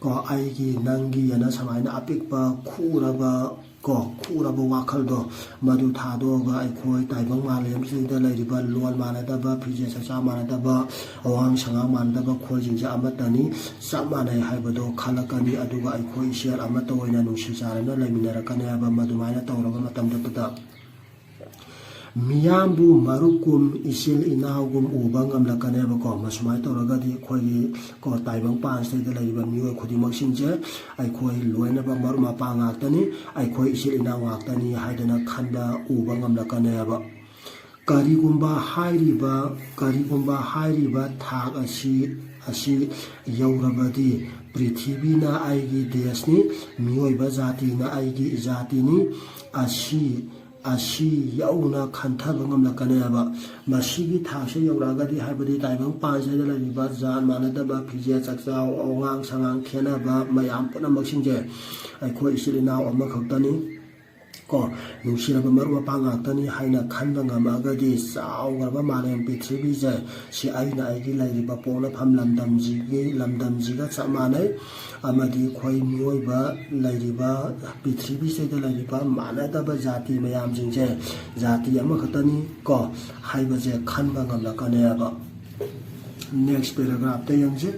ꯀꯣ, ꯑꯩꯒꯤ ꯅꯪꯒꯤ ꯑꯅ ꯁꯨꯃꯥꯏꯅ ꯑꯄꯤꯛꯄ ꯈꯨꯔꯕ ꯀꯣ, ꯈꯨꯔꯕ ꯋꯥꯈꯜꯗꯣ, ꯃꯗꯨ ꯊꯥꯗꯣꯛꯑꯒ ꯑꯩꯈꯣꯏ ꯇꯥꯏꯕꯪ ꯃꯥꯂꯦꯝꯁꯤꯗ ꯂꯩꯔꯤꯕ ꯂꯣꯟ ꯃꯥꯟꯅꯗꯕ, ꯐꯤꯖꯦꯠ ꯆꯥꯛꯆꯥ ꯃꯥꯟꯅꯗꯕ, ꯑꯋꯥꯡ ꯁꯉꯥꯡ ꯃꯥꯟꯅꯗꯕ ꯑꯩꯈꯣꯏꯁꯤꯡꯁꯦ ꯑꯃꯠꯇꯅꯤ, ꯆꯞ ꯃꯥꯟꯅꯩ ꯍꯥꯏꯕꯗꯣ ꯈꯜꯂꯛꯀꯅꯤ꯫ ꯑꯗꯨꯒ ꯑꯩꯈꯣꯏ ꯏꯆꯦꯜ ꯑꯃꯠꯇ ꯑꯣꯏꯅ ꯅꯨꯡꯁꯤ ꯆꯥꯟꯅꯅ ꯂꯩꯃꯤꯟꯅꯔꯛꯀꯅꯤ ꯍꯥꯏꯕ꯫ ꯃꯗꯨꯃꯥꯏꯅ ꯇꯧꯔꯕ ꯃꯇꯝꯗꯨꯗ ꯃꯤꯌꯥꯝꯕꯨ ꯃꯔꯨꯞꯀꯨꯝ, ꯏꯆꯤꯜ ꯏꯅꯥꯎꯒꯨꯝ ꯎꯕ ꯉꯝꯂꯛꯀꯅꯦꯕꯀꯣ꯫ ꯃꯁꯨꯃꯥꯏꯅ ꯇꯧꯔꯒꯗꯤ ꯑꯩꯈꯣꯏꯒꯤ ꯀꯣ, ꯇꯥꯏꯕꯪ ꯄꯥꯟꯁꯤꯗꯩꯗ ꯂꯩꯔꯤꯕ ꯃꯤꯑꯣꯏ ꯈꯨꯗꯤꯡꯃꯛꯁꯤꯡꯁꯦ ꯑꯩꯈꯣꯏ ꯂꯣꯏꯅꯕ ꯃꯔꯨꯞ ꯃꯄꯥꯡ ꯉꯥꯛꯇꯅꯤ, ꯑꯩꯈꯣꯏ ꯏꯆꯤꯜ ꯏꯅꯥꯎ ꯉꯥꯛꯇꯅꯤ ꯍꯥꯏꯗꯅ ꯈꯟꯕ ꯎꯕ ꯉꯝꯂꯛꯀꯅꯦꯕ꯫ ꯀꯔꯤꯒꯨꯝꯕ ꯍꯥꯏꯔꯤꯕ, ꯀꯔꯤꯒꯨꯝꯕ ꯍꯥꯏꯔꯤꯕ ꯊꯥꯛ ꯑꯁꯤ, ꯑꯁꯤ ꯌꯧꯔꯕꯗꯤ ꯄ꯭ꯔꯤꯊꯤꯕꯤꯅ ꯑꯩꯒꯤ ꯗꯦꯁꯅꯤ, ꯃꯤꯑꯣꯏꯕ ꯖꯥꯇꯤꯅ ꯑꯩꯒꯤ ꯏꯖꯥꯇꯤꯅꯤ, ꯑꯁꯤ, ꯑꯁꯤ ꯌꯧꯅ ꯈꯟꯊꯕ ꯉꯝꯂꯛꯀꯅꯦꯕ꯫ ꯃꯁꯤꯒꯤ ꯊꯥꯛꯁꯦ ꯌꯧꯔꯛꯑꯒꯗꯤ, ꯍꯥꯏꯕꯗꯤ ꯇꯥꯏꯕꯪ ꯄꯥꯟꯁꯤꯗ ꯂꯩꯔꯤꯕ ꯖꯥꯠ ꯃꯥꯟꯅꯗꯕ, ꯐꯤꯖꯦꯠ ꯆꯥꯛꯆꯥ, ꯑꯋꯥꯡ ꯁꯉꯥꯡ ꯈꯦꯠꯅꯕ ꯃꯌꯥꯝ ꯄꯨꯝꯅꯃꯛꯁꯤꯡꯁꯦ ꯑꯩꯈꯣꯏ ꯏꯆꯤꯜ ꯏꯅꯥꯎ ꯑꯃꯈꯛꯇꯅꯤ ꯀꯣ, ꯅꯨꯡꯁꯤꯔꯕ ꯃꯔꯨꯞ ꯃꯄꯥꯡ ꯉꯥꯛꯇꯅꯤ ꯍꯥꯏꯅ ꯈꯟꯕ ꯉꯝꯃꯛꯑꯒꯗꯤ, ꯆꯥꯎꯈ꯭ꯔꯕ ꯃꯥꯂꯦꯝ ꯄ꯭ꯔꯤꯊꯤꯕꯤꯁꯦ, ꯁꯤ ꯑꯩꯅ ꯑꯩꯒꯤ ꯂꯩꯔꯤꯕ ꯄꯣꯛꯅꯐꯝ ꯂꯝꯗꯝꯁꯤꯒꯤ, ꯂꯝꯗꯝꯁꯤꯒ ꯆꯞ ꯃꯥꯟꯅꯩ꯫ ꯑꯃꯗꯤ ꯑꯩꯈꯣꯏ ꯃꯤꯑꯣꯏꯕ ꯂꯩꯔꯤꯕ ꯄ꯭ꯔꯤꯊꯤꯕꯤꯁꯤꯗ ꯂꯩꯔꯤꯕ ꯃꯥꯟꯅꯗꯕ ꯖꯥꯇꯤ ꯃꯌꯥꯝꯁꯤꯡꯁꯦ ꯖꯥꯇꯤ ꯑꯃꯈꯛꯇꯅꯤ ꯀꯣ ꯍꯥꯏꯕꯁꯦ ꯈꯟꯕ ꯉꯝꯂꯛꯀꯅꯦꯕ꯫ Next paragraphꯇ ꯌꯦꯡꯁꯤ꯫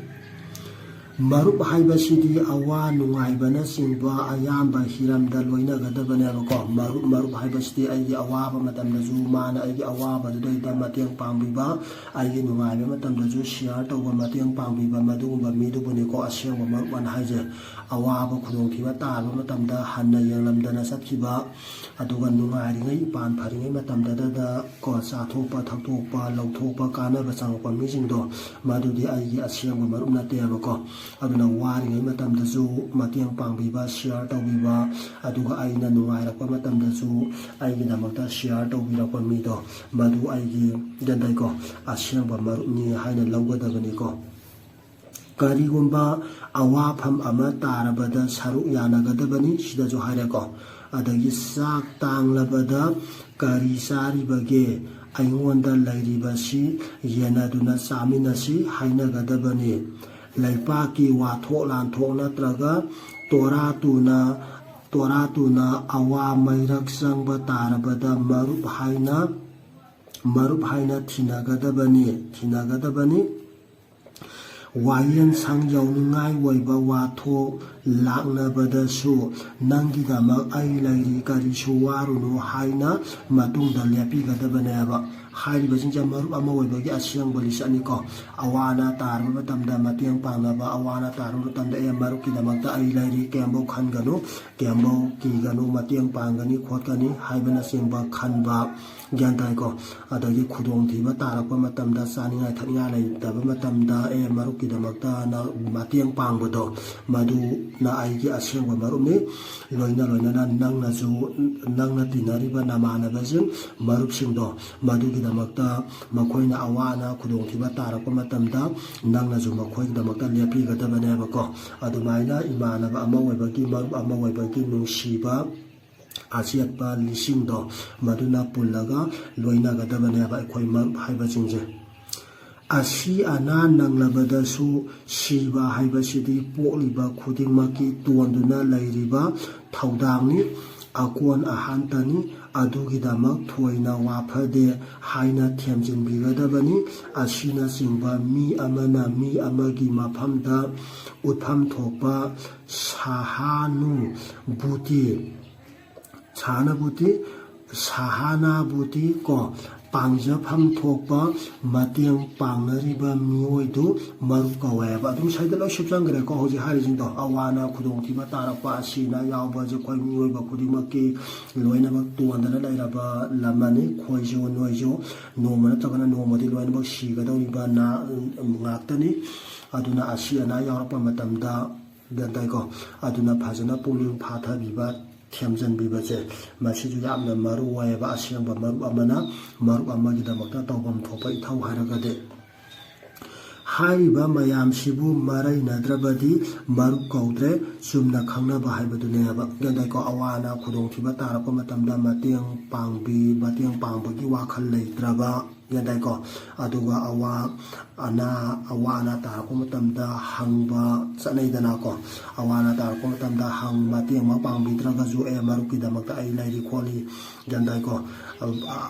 ꯃꯔꯨꯞ ꯍꯥꯏꯕꯁꯤꯗꯤ ꯑꯋꯥ ꯅꯨꯡꯉꯥꯏꯕꯅꯆꯤꯡꯕ ꯑꯌꯥꯝꯕ ꯍꯤꯔꯝꯗ ꯂꯣꯏꯅꯒꯗꯕꯅꯦꯕꯀꯣ꯫ ꯃꯔꯨꯞ, ꯃꯔꯨꯞ ꯍꯥꯏꯕꯁꯤꯗꯤ ꯑꯩꯒꯤ ꯑꯋꯥꯕ ꯃꯇꯝꯗꯁꯨ ꯃꯥꯅ ꯑꯩꯒꯤ ꯑꯋꯥꯕꯗꯨꯗꯩꯗ ꯃꯇꯦꯡ ꯄꯥꯡꯕꯤꯕ, ꯑꯩꯒꯤ ꯅꯨꯡꯉꯥꯏꯕ ꯃꯇꯝꯗꯁꯨ share ꯇꯧꯕ, ꯃꯇꯦꯡ ꯄꯥꯡꯕꯤꯕ, ꯃꯗꯨꯒꯨꯝꯕ ꯃꯤꯗꯨꯕꯨꯅꯤꯀꯣ ꯑꯁꯦꯡꯕ ꯃꯔꯨꯞ ꯑꯅ ꯍꯥꯏꯁꯦ꯫ ꯑꯋꯥꯕ ꯈꯨꯗꯣꯡꯊꯤꯕ ꯇꯥꯔꯕ ꯃꯇꯝꯗ ꯍꯟꯅ ꯌꯦꯡꯂꯝꯗꯅ ꯆꯠꯈꯤꯕ, ꯑꯗꯨꯒ ꯅꯨꯡꯉꯥꯏꯔꯤꯉꯩ, ꯏꯄꯥꯟ ꯐꯔꯤꯉꯩ ꯃꯇꯝꯗꯗ ꯀꯣ ꯆꯥꯊꯣꯛꯄ, ꯊꯛꯇꯣꯛꯄ, ꯂꯧꯊꯣꯛꯄ, ꯀꯥꯟꯅꯕ ꯆꯪꯉꯛꯄ ꯃꯤꯁꯤꯡꯗꯣ, ꯃꯗꯨꯗꯤ ꯑꯩꯒꯤ ꯑꯁꯦꯡꯕ ꯃꯔꯨꯞ ꯅꯠꯇꯦꯕꯀꯣ꯫ ꯑꯗꯨꯅ ꯋꯥꯔꯤꯉꯩ ꯃꯇꯝꯗꯁꯨ ꯃꯇꯦꯡ ꯄꯥꯡꯕꯤꯕ, share ꯇꯧꯕꯤꯕ, ꯑꯗꯨꯒ ꯑꯩꯅ ꯅꯨꯡꯉꯥꯏꯔꯛꯄ ꯃꯇꯝꯗꯁꯨ ꯑꯩꯒꯤꯗꯃꯛꯇ share ꯇꯧꯕꯤꯔꯛꯄ ꯃꯤꯗꯣ, ꯃꯗꯨ ꯑꯩꯒꯤ ꯒꯟꯗꯥꯏꯀꯣ ꯑꯁꯦꯡꯕ ꯃꯔꯨꯞꯅꯤ ꯍꯥꯏꯅ ꯂꯧꯒꯗꯕꯅꯤꯀꯣ꯫ ꯀꯔꯤꯒꯨꯝꯕ ꯑꯋꯥꯐꯝ ꯑꯃ ꯇꯥꯔꯕꯗ ꯁꯔꯨꯛ ꯌꯥꯅꯒꯗꯕꯅꯤ, ꯁꯤꯗꯁꯨ ꯍꯥꯏꯔꯦꯀꯣ꯫ ꯑꯗꯒꯤ ꯆꯥꯛ ꯇꯥꯡꯂꯕꯗ ꯀꯔꯤ ꯆꯥꯔꯤꯕꯒꯦ? ꯑꯩꯉꯣꯟꯗ ꯂꯩꯔꯤꯕꯁꯤ ꯌꯦꯟꯅꯗꯨꯅ ꯆꯥꯃꯤꯟꯅꯁꯤ ꯍꯥꯏꯅꯒꯗꯕꯅꯤ꯫ ꯂꯩꯄꯥꯛꯀꯤ ꯋꯥꯊꯣꯛ ꯂꯥꯟꯊꯣꯛ ꯅꯠꯇ꯭ꯔꯒ ꯇꯣꯔꯥ ꯇꯨꯅ, ꯇꯣꯔꯥ ꯇꯨꯅ ꯑꯋꯥ ꯃꯩꯔꯛ ꯆꯪꯕ ꯇꯥꯔꯕꯗ ꯃꯔꯨꯞ ꯍꯥꯏꯅ, ꯃꯔꯨꯞ ꯍꯥꯏꯅ ꯊꯤꯅꯒꯗꯕꯅꯤ, ꯊꯤꯅꯒꯗꯕꯅꯤ꯫ ꯋꯥꯌꯦꯜꯁꯪ ꯌꯧꯅꯤꯡꯉꯥꯏ ꯑꯣꯏꯕ ꯋꯥꯊꯣꯛ ꯂꯥꯛꯅꯕꯗꯁꯨ ꯅꯪꯒꯤꯗꯃꯛ ꯑꯩ ꯂꯩꯔꯤ, ꯀꯔꯤꯁꯨ ꯋꯥꯔꯨꯅꯨ ꯍꯥꯏꯅ ꯃꯇꯨꯡꯗ ꯂꯦꯞꯄꯤꯒꯗꯕꯅꯦꯕ꯫ ꯍꯥꯏꯔꯤꯕꯁꯤꯡꯁꯦ ꯃꯔꯨꯞ ꯑꯃ ꯑꯣꯏꯕꯒꯤ ꯑꯁꯦꯡꯕ ꯂꯤꯆꯠꯅꯤꯀꯣ꯫ ꯑꯋꯥ ꯑꯅꯥ ꯇꯥꯔꯕ ꯃꯇꯝꯗ ꯃꯇꯦꯡ ꯄꯥꯡꯅꯕ, ꯑꯋꯥ ꯑꯅꯥ ꯇꯥꯔꯕ ꯃꯇꯝꯗ "ꯑꯦ, ꯃꯔꯨꯞꯀꯤꯗꯃꯛꯇ ꯑꯩ ꯂꯩꯔꯤ, ꯀꯩꯝꯐꯧ ꯈꯟꯒꯅꯨ, ꯀꯩꯝꯐꯧ ꯀꯤꯒꯅꯨ, ꯃꯇꯦꯡ ꯄꯥꯡꯒꯅꯤ ꯈꯣꯠꯀꯅꯤ" ꯍꯥꯏꯕꯅꯆꯤꯡꯕ ꯈꯟꯕ, ꯒ꯭ꯌꯥꯟ ꯇꯥꯏꯀꯣ? ꯑꯗꯒꯤ ꯈꯨꯗꯣꯡꯊꯤꯕ ꯇꯥꯔꯛꯄ ꯃꯇꯝꯗ, ꯆꯥꯅꯤꯡꯉꯥꯏ ꯊꯛꯅꯤꯡꯉꯥꯏ ꯂꯩꯇꯕ ꯃꯇꯝꯗ, "ꯑꯦ, ꯃꯔꯨꯞꯀꯤꯗꯃꯛꯇ ꯅ-, ꯃꯇꯦꯡ ꯄꯥꯡꯕꯗꯣ, ꯃꯗꯨꯅ ꯑꯩꯒꯤ ꯑꯁꯦꯡꯕ ꯃꯔꯨꯞꯅꯤ"꯫ ꯂꯣꯏꯅ ꯂꯣꯏꯅꯅ ꯅꯪꯅꯁꯨ, ꯅꯪꯅ ꯇꯤꯟꯅꯔꯤꯕ ꯅꯃꯥꯟꯅꯕꯁꯤꯡ, ꯃꯔꯨꯞꯁꯤꯡꯗꯣ, ꯃꯗꯨꯒꯤꯗꯃꯛꯇ ꯃꯈꯣꯏꯅ ꯑꯋꯥ ꯑꯅꯥ ꯈꯨꯗꯣꯡꯊꯤꯕ ꯇꯥꯔꯛꯄ ꯃꯇꯝꯗ ꯅꯪꯅꯁꯨ ꯃꯈꯣꯏꯒꯤꯗꯃꯛꯇ ꯂꯦꯞꯄꯤꯒꯗꯕꯅꯦꯕꯀꯣ꯫ ꯑꯗꯨꯃꯥꯏꯅ ꯏꯃꯥꯟꯅꯕ ꯑꯃ ꯑꯣꯏꯕꯒꯤ, ꯃꯔꯨꯞ ꯑꯃ ꯑꯣꯏꯕꯒꯤ ꯅꯨꯡꯁꯤꯕ ꯑꯆꯦꯠꯄ ꯂꯤꯁꯤꯡꯗꯣ, ꯃꯗꯨꯅ ꯄꯨꯜꯂꯒ ꯂꯣꯏꯅꯒꯗꯕꯅꯦꯕ ꯑꯩꯈꯣꯏ ꯃꯔꯨꯞ ꯍꯥꯏꯕꯁꯤꯡꯁꯦ꯫ ꯑꯁꯤ ꯑꯅꯥ ꯅꯪꯂꯕꯗꯁꯨ ꯁꯤꯕ ꯍꯥꯏꯕꯁꯤꯗꯤ ꯄꯣꯛꯂꯤꯕ ꯈꯨꯗꯤꯡꯃꯛꯀꯤ ꯇꯣꯟꯗꯨꯅ ꯂꯩꯔꯤꯕ ꯊꯧꯗꯥꯡꯅꯤ꯫ ꯑꯀꯣꯟ ꯑꯍꯥꯟꯇꯅꯤ꯫ ꯑꯗꯨꯒꯤꯗꯃꯛ ꯊꯣꯏꯅ ꯋꯥꯐꯗꯦ ꯍꯥꯏꯅ ꯊꯦꯝꯖꯤꯟꯕꯤꯒꯗꯕꯅꯤ꯫ ꯑꯁꯤꯅꯆꯤꯡꯕ ꯃꯤ ꯑꯃꯅ ꯃꯤ ꯑꯃꯒꯤ ꯃꯐꯝꯗ ꯎꯠꯐꯝ ꯊꯣꯛꯄ ꯁꯍꯥꯅꯨ ꯕꯨꯇꯤ, ꯁꯍꯥꯅꯨ ꯕꯨꯇꯤ, ꯁꯍꯥꯅꯨ ꯕꯨꯇꯤ ꯀꯣ, ꯄꯥꯡꯖꯐꯝ ꯊꯣꯛꯄ ꯃꯇꯦꯡ ꯄꯥꯡꯅꯔꯤꯕ ꯃꯤꯑꯣꯏꯗꯨ ꯃꯔꯨꯞ ꯀꯧꯋꯦꯕ꯫ ꯑꯗꯨꯝ ꯁꯤꯗ ꯂꯣꯏ ꯁꯨꯞꯆꯟꯈ꯭ꯔꯦꯀꯣ꯫ ꯍꯧꯖꯤꯛ ꯍꯥꯏꯔꯤꯁꯤꯡꯗꯣ, ꯑꯋꯥ ꯑꯅꯥ ꯈꯨꯗꯣꯡꯊꯤꯕ ꯇꯥꯔꯛꯄ, ꯑꯁꯤ ꯑꯅꯥ ꯌꯥꯎꯕꯁꯦ ꯑꯩꯈꯣꯏ ꯃꯤꯑꯣꯏꯕ ꯈꯨꯗꯤꯡꯃꯛꯀꯤ ꯂꯣꯏꯅꯃꯛ ꯇꯣꯟꯗꯅ ꯂꯩꯔꯕ ꯂꯝ ꯑꯃꯅꯤ꯫ ꯑꯩꯈꯣꯏꯁꯨ ꯅꯣꯏꯁꯨ ꯅꯣꯡꯃ ꯅꯠꯇ꯭ꯔꯒꯅ ꯅꯣꯡꯃꯗꯤ ꯂꯣꯏꯅꯃꯛ ꯁꯤꯒꯗꯧꯔꯤꯕ ꯅꯥ-, ꯉꯥꯛꯇꯅꯤ꯫ ꯑꯗꯨꯅ ꯑꯁꯤ ꯑꯅꯥ ꯌꯥꯎꯔꯛꯄ ꯃꯇꯝꯗ, ꯒ꯭ꯌꯥꯟ ꯇꯥꯏꯀꯣ? ꯑꯗꯨꯅ ꯐꯖꯅ ꯄꯨꯛꯅꯤꯡ ꯐꯥꯊꯕꯤꯕ, ꯊꯦꯝꯖꯤꯟꯕꯤꯕꯁꯦ, ꯃꯁꯤꯁꯨ ꯌꯥꯝꯅ ꯃꯔꯨ ꯑꯣꯏꯌꯦꯕ꯫ ꯑꯁꯦꯡꯕ ꯃꯔꯨꯞ ꯑꯃꯅ ꯃꯔꯨꯞ ꯑꯃꯒꯤꯗꯃꯛꯇ ꯇꯧꯐꯝ ꯊꯣꯛꯄ ꯏꯊꯧ ꯍꯥꯏꯔꯒꯗꯤ, ꯍꯥꯏꯔꯤꯕ ꯃꯌꯥꯝꯁꯤꯕꯨ ꯃꯔꯩꯅꯗ꯭ꯔꯕꯗꯤ ꯃꯔꯨꯞ ꯀꯧꯗ꯭ꯔꯦ, ꯆꯨꯝꯅ ꯈꯪꯅꯕ ꯍꯥꯏꯕꯗꯨꯅꯦꯕ꯫ ꯒ꯭ꯌꯥꯟ ꯇꯥꯏꯀꯣ? ꯑꯋꯥ ꯑꯅꯥ ꯈꯨꯗꯣꯡꯊꯤꯕ ꯇꯥꯔꯛꯄ ꯃꯇꯝꯗ ꯃꯇꯦꯡ ꯄꯥꯡꯕꯤ-, ꯃꯇꯦꯡ ꯄꯥꯡꯕꯒꯤ ꯋꯥꯈꯜ ꯂꯩꯇ꯭ꯔꯕ, ꯒ꯭ꯌꯥꯟ ꯇꯥꯏꯀꯣ? ꯑꯗꯨꯒ ꯑꯋꯥ ꯑꯅꯥ, ꯑꯋꯥ ꯑꯅꯥ ꯇꯥꯔꯛꯄ ꯃꯇꯝꯗ ꯍꯪꯕ ꯆꯠꯅꯩꯗꯅꯀꯣ꯫ ꯑꯋꯥ ꯑꯅꯥ ꯇꯥꯔꯛꯄ ꯃꯇꯝꯗ ꯍꯪ-, ꯃꯇꯦꯡ ꯑꯃ ꯄꯥꯡꯕꯤꯗ꯭ꯔꯒꯁꯨ, "ꯑꯦ, ꯃꯔꯨꯞꯀꯤꯗꯃꯛꯇ ꯑꯩ ꯂꯩꯔꯤ ꯈꯣꯠꯂꯤ", ꯒ꯭ꯌꯥꯟ ꯇꯥꯏꯀꯣ? ꯑ,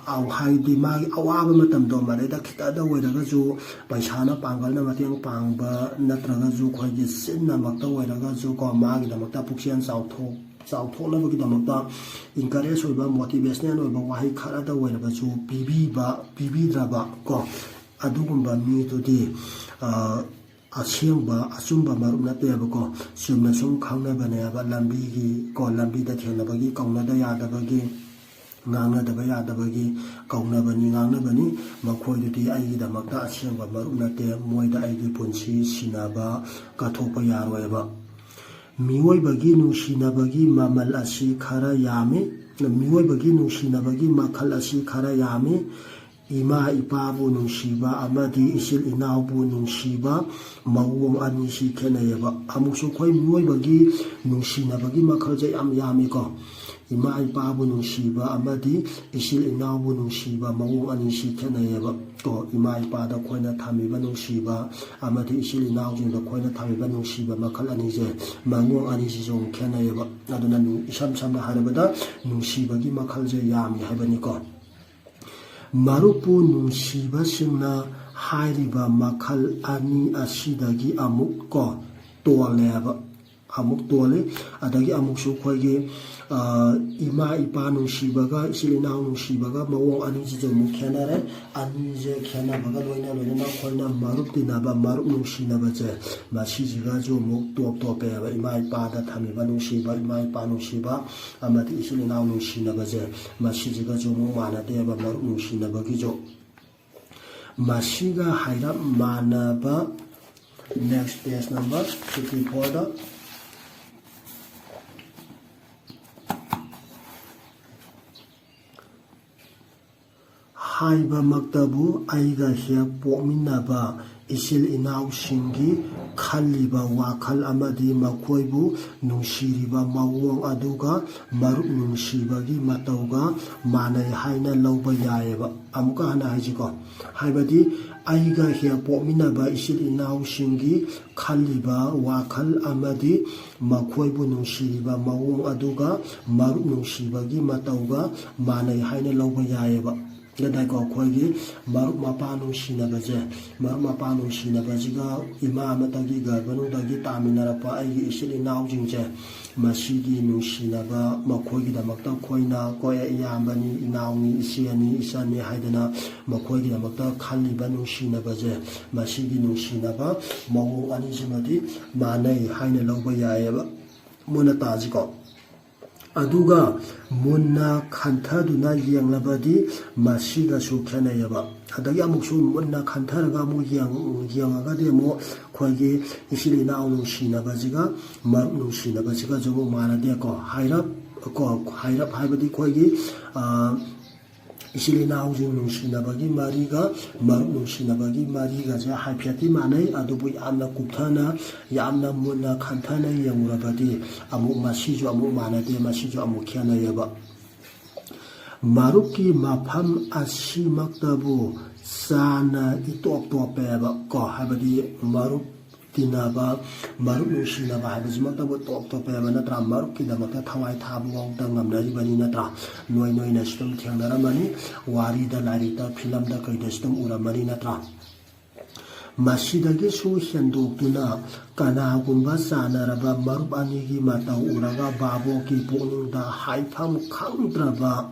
ꯑ, ꯍꯥꯏꯗꯤ ꯃꯥꯒꯤ ꯑꯋꯥꯕ ꯃꯇꯝꯗꯣ, ꯃꯗꯩꯗ ꯈꯤꯇꯗ ꯑꯣꯏꯔꯒꯁꯨ, ꯄꯩꯁꯥꯅ ꯄꯥꯡꯒꯜꯅ ꯃꯇꯦꯡ ꯄꯥꯡꯕ ꯅꯠꯇ꯭ꯔꯒꯁꯨ, ꯑꯩꯈꯣꯏꯒꯤ ꯆꯤꯟꯅꯃꯛꯇ ꯑꯣꯏꯔꯒꯁꯨꯀꯣ, ꯃꯥꯒꯤꯗꯃꯛꯇ ꯄꯨꯛꯆꯦꯜ ꯆꯥꯎꯊꯣꯛ-, ꯆꯥꯎꯊꯣꯛꯅꯕꯒꯤꯗꯃꯛꯇ encourage ꯑꯣꯏꯕ, motivational ꯑꯣꯏꯕ ꯋꯥꯍꯩ ꯈꯔꯗ ꯑꯣꯏꯔꯕꯁꯨ ꯄꯤꯕꯤꯕ, ꯄꯤꯕꯤꯗ꯭ꯔꯕ ꯀꯣ, ꯑꯗꯨꯒꯨꯝꯕ ꯃꯤꯗꯨꯗꯤ, ꯑ, ꯑꯁꯦꯡꯕ, ꯑꯆꯨꯝꯕ ꯃꯔꯨꯞ ꯅꯠꯇꯦꯕꯀꯣ꯫ ꯆꯨꯝꯅ ꯁꯨꯝ ꯈꯪꯅꯕꯅꯦꯕ, ꯂꯝꯕꯤꯒꯤ ꯀꯣ, ꯂꯝꯕꯤꯗ ꯊꯦꯡꯅꯕꯒꯤ, ꯀꯧꯅꯗ ꯌꯥꯗꯕꯒꯤ, ꯉꯥꯡꯅꯗꯕ ꯌꯥꯗꯕꯒꯤ ꯀꯧꯅꯕꯅꯤ, ꯉꯥꯡꯅꯕꯅꯤ꯫ ꯃꯈꯣꯏꯗꯨꯗꯤ ꯑꯩꯒꯤꯗꯃꯛꯇ ꯑꯁꯦꯡꯕ ꯃꯔꯨꯞ ꯅꯠꯇꯦ, ꯃꯣꯏꯗ ꯑꯩꯒꯤ ꯄꯨꯟꯁꯤ ꯁꯤꯟꯅꯕ ꯀꯠꯊꯣꯛꯄ ꯌꯥꯔꯣꯏꯕ꯫ ꯃꯤꯑꯣꯏꯕꯒꯤ ꯅꯨꯡꯁꯤꯅꯕꯒꯤ ꯃꯃꯜ ꯑꯁꯤ ꯈꯔ ꯌꯥꯝꯃꯤ꯫ ꯃꯤꯑꯣꯏꯕꯒꯤ ꯅꯨꯡꯁꯤꯅꯕꯒꯤ ꯃꯈꯜ ꯑꯁꯤ ꯈꯔ ꯌꯥꯝꯃꯤ꯫ ꯏꯃꯥ ꯏꯄꯥꯕꯨ ꯅꯨꯡꯁꯤꯕ ꯑꯃꯗꯤ ꯏꯆꯤꯜ ꯏꯅꯥꯎꯕꯨ ꯅꯨꯡꯁꯤꯕ ꯃꯑꯣꯡ ꯑꯅꯤꯁꯤ ꯈꯦꯠꯅꯩꯌꯦꯕ꯫ ꯑꯃꯨꯛꯁꯨ ꯑꯩꯈꯣꯏ ꯃꯤꯑꯣꯏꯕꯒꯤ ꯅꯨꯡꯁꯤꯅꯕꯒꯤ ꯃꯈꯜꯁꯦ ꯌꯥꯝ ꯌꯥꯝꯃꯤꯀꯣ꯫ ꯏꯃꯥ ꯏꯄꯥꯕꯨ ꯅꯨꯡꯁꯤꯕ ꯑꯃꯗꯤ ꯏꯆꯤꯜ ꯏꯅꯥꯎꯕꯨ ꯅꯨꯡꯁꯤꯕ ꯃꯑꯣꯡ ꯑꯅꯤꯁꯤ ꯈꯦꯠꯅꯩꯌꯦꯕ꯫ ꯀꯣ, ꯏꯃꯥ ꯏꯄꯥꯗ ꯑꯩꯈꯣꯏꯅ ꯊꯝꯃꯤꯕ ꯅꯨꯡꯁꯤꯕ ꯑꯃꯗꯤ ꯏꯆꯤꯜ ꯏꯅꯥꯎꯁꯤꯡꯗ ꯑꯩꯈꯣꯏꯅ ꯊꯝꯃꯤꯕ ꯅꯨꯡꯁꯤꯕ ꯃꯈꯜ ꯑꯅꯤꯁꯦ, ꯃꯑꯣꯡ ꯑꯅꯤꯁꯤꯁꯨ ꯑꯃꯨꯛ ꯈꯦꯠꯅꯩꯌꯦꯕ꯫ ꯑꯗꯨꯅ ꯅꯨꯡ-, ꯏꯁꯝ ꯁꯝꯅ ꯍꯥꯏꯔꯕꯗ, ꯅꯨꯡꯁꯤꯕꯒꯤ ꯃꯈꯜꯁꯦ ꯌꯥꯝꯃꯤ ꯍꯥꯏꯕꯅꯤꯀꯣ꯫ ꯃꯔꯨꯞꯄꯨ ꯅꯨꯡꯁꯤꯕꯁꯤꯡꯅ ꯍꯥꯏꯔꯤꯕ ꯃꯈꯜ ꯑꯅꯤ ꯑꯁꯤꯗꯒꯤ ꯑꯃꯨꯛ ꯀꯣ ꯇꯣꯜꯂꯦꯕ, ꯑꯃꯨꯛ ꯇꯣꯜꯂꯤ꯫ ꯑꯗꯒꯤ ꯑꯃꯨꯛꯁꯨ ꯑꯩꯈꯣꯏꯒꯤ, ꯑ, ꯏꯃꯥ ꯏꯄꯥ ꯅꯨꯡꯁꯤꯕꯒ ꯏꯆꯤꯜ ꯏꯅꯥꯎ ꯅꯨꯡꯁꯤꯕꯒ ꯃꯑꯣꯡ ꯑꯅꯤꯁꯤꯁꯨ ꯑꯃꯨꯛ ꯈꯦꯠꯅꯔꯦ꯫ ꯑꯅꯤꯁꯦ ꯈꯦꯠꯅꯕꯒ ꯂꯣꯏꯅ ꯂꯣꯏꯅꯅ ꯑꯩꯈꯣꯏꯅ ꯃꯔꯨꯞ ꯇꯤꯟꯅꯕ, ꯃꯔꯨꯞ ꯅꯨꯡꯁꯤꯅꯕꯁꯦ, ꯃꯁꯤꯁꯤꯒꯁꯨ ꯑꯃꯨꯛ ꯇꯣꯞ ꯇꯣꯞꯄꯦꯕ꯫ ꯏꯃꯥ ꯏꯄꯥꯗ ꯊꯝꯃꯤꯕ ꯅꯨꯡꯁꯤꯕ, ꯏꯃꯥ ꯏꯄꯥ ꯅꯨꯡꯁꯤꯕ ꯑꯃꯗꯤ ꯏꯆꯤꯜ ꯏꯅꯥꯎ ꯅꯨꯡꯁꯤꯅꯕꯁꯦ, ꯃꯁꯤꯁꯤꯒꯁꯨ ꯑꯃꯨꯛ ꯃꯥꯟꯅꯗꯦꯕ, ꯃꯔꯨꯞ ꯅꯨꯡꯁꯤꯅꯕꯒꯤꯁꯨ꯫ ꯃꯁꯤꯒ ꯍꯥꯏꯔꯞ ꯃꯥꯟꯅꯕ next page number fifty fourꯗ ꯍꯥꯏꯕꯃꯛꯇꯕꯨ ꯑꯩꯒ ꯍꯦꯛ ꯄꯣꯛꯃꯤꯟꯅꯕ ꯏꯆꯤꯜ ꯏꯅꯥꯎꯁꯤꯡꯒꯤ ꯈꯜꯂꯤꯕ ꯋꯥꯈꯜ ꯑꯃꯗꯤ ꯃꯈꯣꯏꯕꯨ ꯅꯨꯡꯁꯤꯔꯤꯕ ꯃꯑꯣꯡ ꯑꯗꯨꯒ ꯃꯔꯨꯞ ꯅꯨꯡꯁꯤꯕꯒꯤ ꯃꯇꯧꯒ ꯃꯥꯟꯅꯩ ꯍꯥꯏꯅ ꯂꯧꯕ ꯌꯥꯏꯑꯕ꯫ ꯑꯃꯨꯛꯀ ꯍꯟꯅ ꯍꯥꯏꯁꯤꯀꯣ, ꯍꯥꯏꯕꯗꯤ ꯑꯩꯒ ꯍꯦꯛ ꯄꯣꯛꯃꯤꯟꯅꯕ ꯏꯆꯤꯜ ꯏꯅꯥꯎꯁꯤꯡꯒꯤ ꯈꯜꯂꯤꯕ ꯋꯥꯈꯜ ꯑꯃꯗꯤ ꯃꯈꯣꯏꯕꯨ ꯅꯨꯡꯁꯤꯔꯤꯕ ꯃꯑꯣꯡ ꯑꯗꯨꯒ ꯃꯔꯨꯞ ꯅꯨꯡꯁꯤꯕꯒꯤ ꯃꯇꯧꯒ ꯃꯥꯟꯅꯩ ꯍꯥꯏꯅ ꯂꯧꯕ ꯌꯥꯏꯑꯕ꯫ ꯑꯗꯨꯗꯥꯏꯀꯣ, ꯑꯩꯈꯣꯏꯒꯤ ꯃꯔꯨꯞ ꯃꯄꯥꯡ ꯅꯨꯡꯁꯤꯅꯕꯁꯦ, ꯃꯔꯨꯞ ꯃꯄꯥꯡ ꯅꯨꯡꯁꯤꯅꯕꯁꯤꯒ ꯏꯃꯥ ꯑꯃꯇꯒꯤ ꯒꯔꯚꯅꯨꯡꯗꯒꯤ ꯇꯥꯃꯤꯟꯅꯔꯛꯄ ꯑꯩꯒꯤ ꯏꯆꯤꯜ ꯏꯅꯥꯎꯁꯤꯡꯁꯦ, ꯃꯁꯤꯒꯤ ꯅꯨꯡꯁꯤꯅꯕ, ꯃꯈꯣꯏꯒꯤꯗꯃꯛꯇ ꯑꯩꯈꯣꯏꯅ ꯀꯣ, ꯏꯌꯥꯝꯕꯅꯤ, ꯏꯅꯥꯎꯅꯤ, ꯏꯆꯦꯅꯤ, ꯏꯆꯟꯅꯤ ꯍꯥꯏꯗꯅ ꯃꯈꯣꯏꯒꯤꯗꯃꯛꯇ ꯈꯜꯂꯤꯕ ꯅꯨꯡꯁꯤꯅꯕꯁꯦ, ꯃꯁꯤꯒꯤ ꯅꯨꯡꯁꯤꯅꯕ ꯃꯑꯣꯡ ꯑꯅꯤꯁꯤꯃꯗꯤ ꯃꯥꯟꯅꯩ ꯍꯥꯏꯅ ꯂꯧꯕ ꯌꯥꯏꯑꯕ꯫ ꯃꯨꯟꯅ ꯇꯥꯁꯤꯀꯣ꯫ ꯑꯗꯨꯒ ꯃꯨꯟꯅ ꯈꯟꯊꯗꯨꯅ ꯌꯦꯡꯂꯕꯗꯤ ꯃꯁꯤꯒꯁꯨ ꯈꯦꯠꯅꯩꯑꯕ꯫ ꯑꯗꯒꯤ ꯑꯃꯨꯛꯁꯨ ꯃꯨꯟꯅ ꯈꯟꯊꯔꯒ ꯑꯃꯨꯛ ꯌꯦꯡ-, ꯌꯦꯡꯉꯒꯗꯤ ꯑꯃꯨꯛ ꯑꯩꯈꯣꯏꯒꯤ ꯏꯆꯤꯜ ꯏꯅꯥꯎ ꯅꯨꯡꯁꯤꯅꯕꯁꯤꯒ ꯃꯔꯨꯞ ꯅꯨꯡꯁꯤꯅꯕꯁꯤꯒꯁꯨ ꯑꯃꯨꯛ ꯃꯥꯟꯅꯗꯦꯀꯣ꯫ ꯍꯥꯏꯔꯞ ꯀꯣ, ꯍꯥꯏꯔꯞ ꯍꯥꯏꯕꯗꯤ ꯑꯩꯈꯣꯏꯒꯤ, ꯑ, ꯏꯆꯤꯜ ꯏꯅꯥꯎꯁꯤꯡ ꯅꯨꯡꯁꯤꯅꯕꯒꯤ ꯃꯔꯤꯒ ꯃꯔꯨꯞ ꯅꯨꯡꯁꯤꯅꯕꯒꯤ ꯃꯔꯤꯒꯁꯦ ꯍꯥꯏꯐꯦꯠꯇꯤ ꯃꯥꯟꯅꯩ, ꯑꯗꯨꯕꯨ ꯌꯥꯝꯅ ꯀꯨꯞꯊꯅ, ꯌꯥꯝꯅ ꯃꯨꯟꯅ ꯈꯟꯊꯅ ꯌꯦꯡꯉꯨꯔꯕꯗꯤ ꯑꯃꯨꯛ ꯃꯁꯤꯁꯨ ꯑꯃꯨꯛ ꯃꯥꯟꯅꯗꯦ, ꯃꯁꯤꯁꯨ ꯑꯃꯨꯛ ꯈꯦꯠꯅꯩꯌꯦꯕ꯫ ꯃꯔꯨꯞꯀꯤ ꯃꯐꯝ ꯑꯁꯤꯃꯛꯇꯕꯨ ꯆꯥꯅ ꯏꯇꯣꯞ ꯇꯣꯞꯄꯦꯕ ꯀꯣ, ꯍꯥꯏꯕꯗꯤ ꯃꯔꯨꯞ ꯇꯤꯟꯅꯕ, ꯃꯔꯨꯞ ꯅꯨꯡꯁꯤꯅꯕ ꯍꯥꯏꯕꯁꯤꯃꯛꯇꯕꯨ ꯇꯣꯞ ꯇꯣꯞꯄꯦꯕ ꯅꯠꯇ꯭ꯔꯥ? ꯃꯔꯨꯞꯀꯤꯗꯃꯛꯇ ꯊꯋꯥꯏ ꯊꯥꯕꯐꯥꯎꯗ ꯉꯝꯅꯔꯤꯕꯅꯤ ꯅꯠꯇ꯭ꯔꯥ? ꯅꯣꯏ ꯅꯣꯏꯅꯁꯨ ꯑꯗꯨꯝ ꯊꯦꯡꯅꯔꯝꯃꯅꯤ, ꯋꯥꯔꯤꯗ, ꯂꯥꯏꯔꯤꯛꯇ, ꯐꯤꯂꯝꯗ, ꯀꯩꯗꯁꯨ ꯑꯗꯨꯝ ꯎꯔꯝꯃꯅꯤ ꯅꯠꯇ꯭ꯔꯥ? ꯃꯁꯤꯗꯒꯤꯁꯨ ꯍꯦꯟꯗꯣꯛꯇꯨꯅ ꯀꯅꯥꯒꯨꯝꯕ ꯆꯥꯟꯅꯔꯕ ꯃꯔꯨꯞ ꯑꯅꯤꯒꯤ ꯃꯇꯧ ꯎꯔꯒ ꯚꯥꯕꯣꯛꯀꯤ ꯄꯨꯛꯅꯤꯡꯗ ꯍꯥꯏꯐꯝ ꯈꯪꯗ꯭ꯔꯕ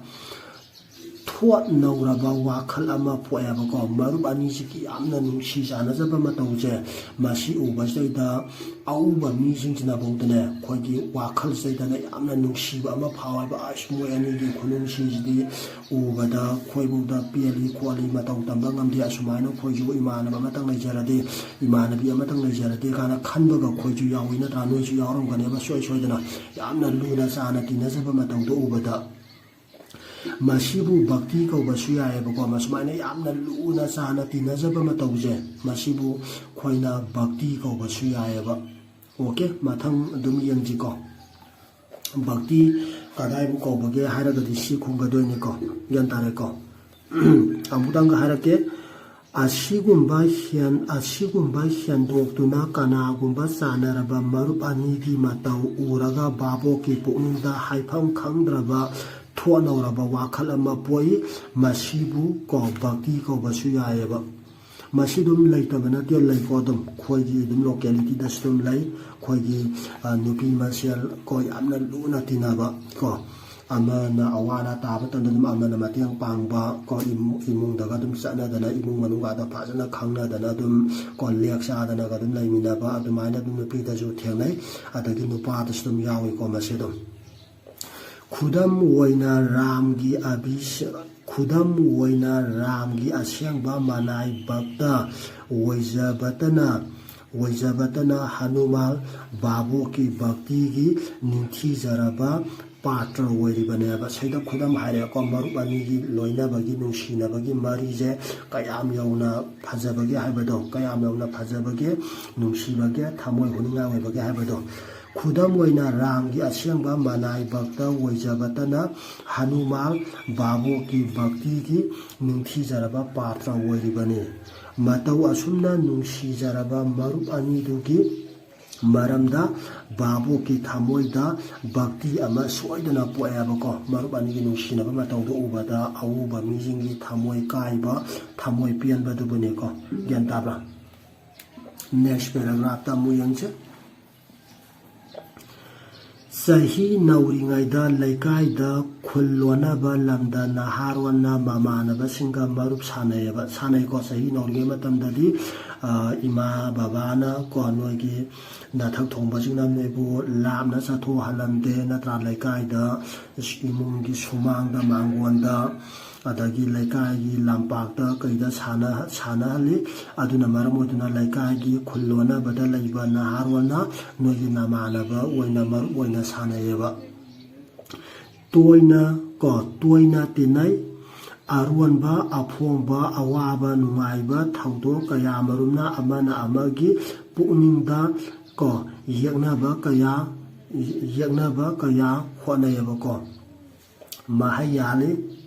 ꯊꯣꯠ ꯅꯧꯔꯕ ꯋꯥꯈꯜ ꯑꯃ ꯄꯣꯛꯑꯦꯕꯀꯣ꯫ ꯃꯔꯨꯞ ꯑꯅꯤꯁꯤꯒꯤ ꯌꯥꯝꯅ ꯅꯨꯡꯁꯤ ꯆꯥꯟꯅꯖꯕ ꯃꯇꯧꯁꯦ, ꯃꯁꯤ ꯎꯕꯁꯤꯗꯩꯗ ꯑꯎꯕ ꯃꯤꯁꯤꯡꯁꯤꯅꯐꯧꯗꯅꯦ, ꯑꯩꯈꯣꯏꯒꯤ ꯋꯥꯈꯜꯁꯤꯗꯩꯗꯅꯦ ꯌꯥꯝꯅ ꯅꯨꯡꯁꯤꯕ ꯑꯃ ꯐꯥꯎꯋꯦꯕ꯫ "ꯑꯁ, ꯃꯣꯏ ꯑꯅꯤꯒꯤ ꯈꯨꯅꯨꯡꯁꯤꯁꯤꯗꯤ ꯎꯕꯗ ꯑꯩꯈꯣꯏꯐꯧꯗ ꯄꯦꯜꯂꯤ ꯈꯣꯠꯂꯤ, ꯃꯇꯧ ꯇꯝꯕ ꯉꯝꯗꯦ, ꯑꯁꯨꯃꯥꯏꯅ ꯑꯩꯈꯣꯏꯁꯨ ꯏꯃꯥꯟꯅꯕ ꯑꯃꯇꯪ ꯂꯩꯖꯔꯗꯤ, ꯏꯃꯥꯟꯅꯕꯤ ꯑꯃꯇꯪ ꯂꯩꯖꯔꯗꯤ" ꯀꯥꯏꯅ ꯈꯟꯕꯒ ꯑꯩꯈꯣꯏꯁꯨ ꯌꯥꯎꯏ ꯅꯠꯇ꯭ꯔꯥ? ꯅꯣꯏꯁꯨ ꯌꯥꯎꯔꯝꯒꯅꯦꯕ ꯁꯣꯏ ꯁꯣꯏꯗꯅ꯫ ꯌꯥꯝꯅ ꯂꯨꯅ ꯆꯥꯟꯅ ꯇꯤꯟꯅꯖꯕ ꯃꯇꯧꯗꯣ ꯎꯕꯗ꯫ ꯃꯁꯤꯕꯨ ꯚꯛꯇꯤ ꯀꯧꯕꯁꯨ ꯌꯥꯏꯑꯕꯀꯣ꯫ ꯃꯁꯨꯃꯥꯏꯅ ꯌꯥꯝꯅ ꯂꯨꯅ ꯆꯥꯟꯅ ꯇꯤꯟꯅꯖꯕ ꯃꯇꯧꯁꯦ, ꯃꯁꯤꯕꯨ ꯑꯩꯈꯣꯏꯅ ꯚꯛꯇꯤ ꯀꯧꯕꯁꯨ ꯌꯥꯏꯑꯕ꯫ ꯑꯣꯀꯦ, ꯃꯊꯪ ꯑꯗꯨꯝ ꯌꯦꯡꯁꯤꯀꯣ꯫ ꯚꯛꯇꯤ ꯀꯗꯥꯏꯕꯨ ꯀꯧꯕꯒꯦ ꯍꯥꯏꯔꯒꯗꯤ ꯁꯤ ꯈꯨꯝꯒꯗꯣꯏꯅꯤꯀꯣ꯫ ꯒ꯭ꯌꯥꯟ ꯇꯥꯔꯦꯀꯣ? ꯑꯃꯨꯛꯇꯪꯒ ꯍꯥꯏꯔꯛꯀꯦ꯫ ꯑꯁꯤꯒꯨꯝꯕ ꯍꯦꯟ-, ꯑꯁꯤꯒꯨꯝꯕ ꯍꯦꯟꯗꯣꯛꯇꯨꯅ ꯀꯅꯥꯒꯨꯝꯕ ꯆꯥꯟꯅꯔꯕ ꯃꯔꯨꯞ ꯑꯅꯤꯒꯤ ꯃꯇꯧ ꯎꯔꯒ ꯚꯥꯕꯣꯛꯀꯤ ꯄꯨꯛꯅꯤꯡꯗ ꯍꯥꯏꯐꯝ ꯈꯪꯗ꯭ꯔꯕ ꯊꯣꯠꯅꯧꯔꯕ ꯋꯥꯈꯜ ꯑꯃ ꯄꯣꯛꯏ꯫ ꯃꯁꯤꯕꯨ ꯀꯣ, ꯚꯛꯇꯤ ꯀꯧꯕꯁꯨ ꯌꯥꯏꯑꯕ꯫ ꯃꯁꯤ ꯑꯗꯨꯝ ꯂꯩꯇꯕ ꯅꯠꯇꯦ, ꯂꯩꯀꯣ꯫ ꯑꯗꯨꯝ ꯑꯩꯈꯣꯏꯒꯤ ꯑꯗꯨꯝ locality ꯗꯁꯨ ꯑꯗꯨꯝ ꯂꯩ꯫ ꯑꯩꯈꯣꯏꯒꯤ, ꯑ, ꯅꯨꯄꯤ ꯃꯁꯦꯜ ꯀꯣ, ꯌꯥꯝꯅ ꯂꯨꯅ ꯇꯤꯟꯅꯕ ꯀꯣ, ꯑꯃꯅ ꯑꯋꯥ ꯑꯅꯥ ꯇꯥꯕ ꯃꯇꯝꯗ ꯑꯗꯨꯝ ꯑꯃꯅ ꯃꯇꯦꯡ ꯄꯥꯡꯕ ꯀꯣ, ꯏꯃꯨꯡ-, ꯏꯃꯨꯡꯗꯒ ꯑꯗꯨꯝ ꯆꯠꯅꯗꯅ, ꯏꯃꯨꯡ ꯃꯅꯨꯡꯒꯗ ꯐꯖꯅ ꯈꯪꯅꯗꯅ ꯑꯗꯨꯝ ꯀꯣ, ꯂꯦꯛ ꯆꯥꯗꯅꯒ ꯑꯗꯨꯝ ꯂꯩꯃꯤꯟꯅꯕ, ꯑꯗꯨꯃꯥꯏꯅ ꯑꯗꯨꯝ ꯅꯨꯄꯤꯗꯁꯨ ꯊꯦꯡꯅꯩ꯫ ꯑꯗꯒꯤ ꯅꯨꯄꯥꯗꯁꯨ ꯑꯗꯨꯝ ꯌꯥꯎꯏꯀꯣ ꯃꯁꯤ ꯑꯗꯨꯝ꯫ ꯈꯨꯗꯝ ꯑꯣꯏꯅ ꯔꯥꯝꯒꯤ ꯑꯚꯤꯁ-, ꯈꯨꯗꯝ ꯑꯣꯏꯅ ꯔꯥꯝꯒꯤ ꯑꯁꯦꯡꯕ ꯃꯅꯥꯏ ꯚꯛꯇ ꯑꯣꯏꯖꯕꯇꯅ, ꯑꯣꯏꯖꯕꯇꯅ ꯍꯅꯨꯃꯥꯟ ꯚꯥꯕꯣꯛꯀꯤ ꯚꯛꯇꯤꯒꯤ ꯅꯤꯡꯊꯤꯖꯔꯕ ꯄꯥꯇ꯭ꯔ ꯑꯣꯏꯔꯤꯕꯅꯦꯕ꯫ ꯁꯤꯗ ꯈꯨꯗꯝ ꯍꯥꯏꯔꯦꯀꯣ, ꯃꯔꯨꯞ ꯑꯅꯤꯒꯤ ꯂꯣꯏꯅꯕꯒꯤ, ꯅꯨꯡꯁꯤꯅꯕꯒꯤ ꯃꯔꯤꯁꯦ ꯀꯌꯥꯝ ꯌꯧꯅ ꯐꯖꯕꯒꯦ ꯍꯥꯏꯕꯗꯣ, ꯀꯌꯥꯝ ꯌꯧꯅ ꯐꯖꯕꯒꯦ, ꯅꯨꯡꯁꯤꯕꯒꯦ, ꯊꯃꯣꯏ ꯍꯨꯅꯤꯡꯉꯥꯏ ꯑꯣꯏꯕꯒꯦ ꯍꯥꯏꯕꯗꯣ꯫ ꯈꯨꯗꯝ ꯑꯣꯏꯅ, ꯔꯥꯝꯒꯤ ꯑꯁꯦꯡꯕ ꯃꯅꯥꯏ ꯚꯛꯇ ꯑꯣꯏꯖꯕꯇꯅ ꯍꯅꯨꯃꯥꯟ ꯚꯥꯕꯣꯛꯀꯤ ꯚꯛꯇꯤꯒꯤ ꯅꯤꯡꯊꯤꯖꯔꯕ ꯄꯥꯇ꯭ꯔ ꯑꯣꯏꯔꯤꯕꯅꯤ꯫ ꯃꯇꯧ ꯑꯁꯨꯝꯅ ꯅꯨꯡꯁꯤꯖꯔꯕ ꯃꯔꯨꯞ ꯑꯅꯤꯗꯨꯒꯤ ꯃꯔꯝꯗ ꯚꯥꯕꯣꯛꯀꯤ ꯊꯃꯣꯏꯗ ꯚꯛꯇꯤ ꯑꯃ ꯁꯣꯏꯗꯅ ꯄꯣꯛꯑꯦꯕꯀꯣ꯫ ꯃꯔꯨꯞ ꯑꯅꯤꯒꯤ ꯅꯨꯡꯁꯤꯅꯕ ꯃꯇꯧꯗꯨ ꯎꯕꯗ ꯑꯎꯕ ꯃꯤꯁꯤꯡꯒꯤ ꯊꯃꯣꯏ ꯀꯥꯏꯕ, ꯊꯃꯣꯏ ꯄꯦꯟꯕꯗꯨꯕꯨꯅꯦꯀꯣ꯫ ꯒ꯭ꯌꯥꯟ ꯇꯥꯕ꯭ꯔꯥ? Next paragraphꯇ ꯑꯃꯨꯛ ꯌꯦꯡꯁꯦ꯫ ꯆꯍꯤ ꯅꯧꯔꯤꯉꯩꯗ ꯂꯩꯀꯥꯏꯗ ꯈꯨꯜ ꯂꯣꯟꯅꯕ ꯂꯝꯗ ꯅꯍꯥꯔꯣꯟꯅ ꯃꯃꯥꯟꯅꯕꯁꯤꯡꯒ ꯃꯔꯨꯞ ꯁꯥꯟꯅꯩꯌꯦꯕ꯫ ꯁꯥꯟꯅꯩꯀꯣ, ꯆꯍꯤ ꯅꯧꯔꯤꯉꯩ ꯃꯇꯝꯗꯗꯤ, ꯑ, ꯏꯃꯥ ꯕꯕꯥꯅ ꯀꯣ, ꯅꯣꯏꯒꯤ ꯅꯊꯛ ꯊꯣꯡꯕꯁꯤꯡꯅ ꯅꯣꯏꯕꯨ ꯂꯥꯞꯅ ꯆꯠꯊꯣꯛꯍꯜꯂꯝꯗꯦ, ꯅꯠꯇ꯭ꯔꯥ? ꯂꯩꯀꯥꯏꯗ, ꯏꯃꯨꯡꯒꯤ ꯁꯨꯃꯥꯡꯗ, ꯃꯥꯡꯒꯣꯟꯗ, ꯑꯗꯒꯤ ꯂꯩꯀꯥꯏꯒꯤ ꯂꯝꯄꯥꯛꯇ ꯀꯩꯗ ꯁꯥꯟꯅ-, ꯁꯥꯟꯅꯍꯜꯂꯤ꯫ ꯑꯗꯨꯅ ꯃꯔꯝ ꯑꯣꯏꯗꯨꯅ ꯂꯩꯀꯥꯏꯒꯤ ꯈꯨꯜ ꯂꯣꯟꯅꯕꯗ ꯂꯩꯕ ꯅꯍꯥꯔꯣꯜꯅ ꯅꯣꯏꯒꯤ ꯅꯃꯥꯟꯅꯕ ꯑꯣꯏꯅ, ꯃꯔꯨꯞ ꯑꯣꯏꯅ ꯁꯥꯟꯅꯩꯌꯦꯕ꯫ ꯇꯣꯏꯅ ꯀꯣ, ꯇꯣꯏꯅ ꯇꯤꯟꯅꯩ꯫ ꯑꯔꯣꯟꯕ, ꯑꯐꯣꯡꯕ, ꯑꯋꯥꯕ, ꯅꯨꯡꯉꯥꯏꯕ ꯊꯧꯗꯣꯛ ꯀꯌꯥ ꯃꯔꯨꯝꯅ ꯑꯃꯅ ꯑꯃꯒꯤ ꯄꯨꯛꯅꯤꯡꯗ ꯀꯣ, ꯌꯦꯛꯅꯕ ꯀꯌꯥ, ꯌꯦꯛꯅꯕ ꯀꯌꯥ ꯍꯣꯠꯅꯩꯌꯦꯕꯀꯣ꯫ ꯃꯍꯩ ꯌꯥꯜꯂꯤ꯫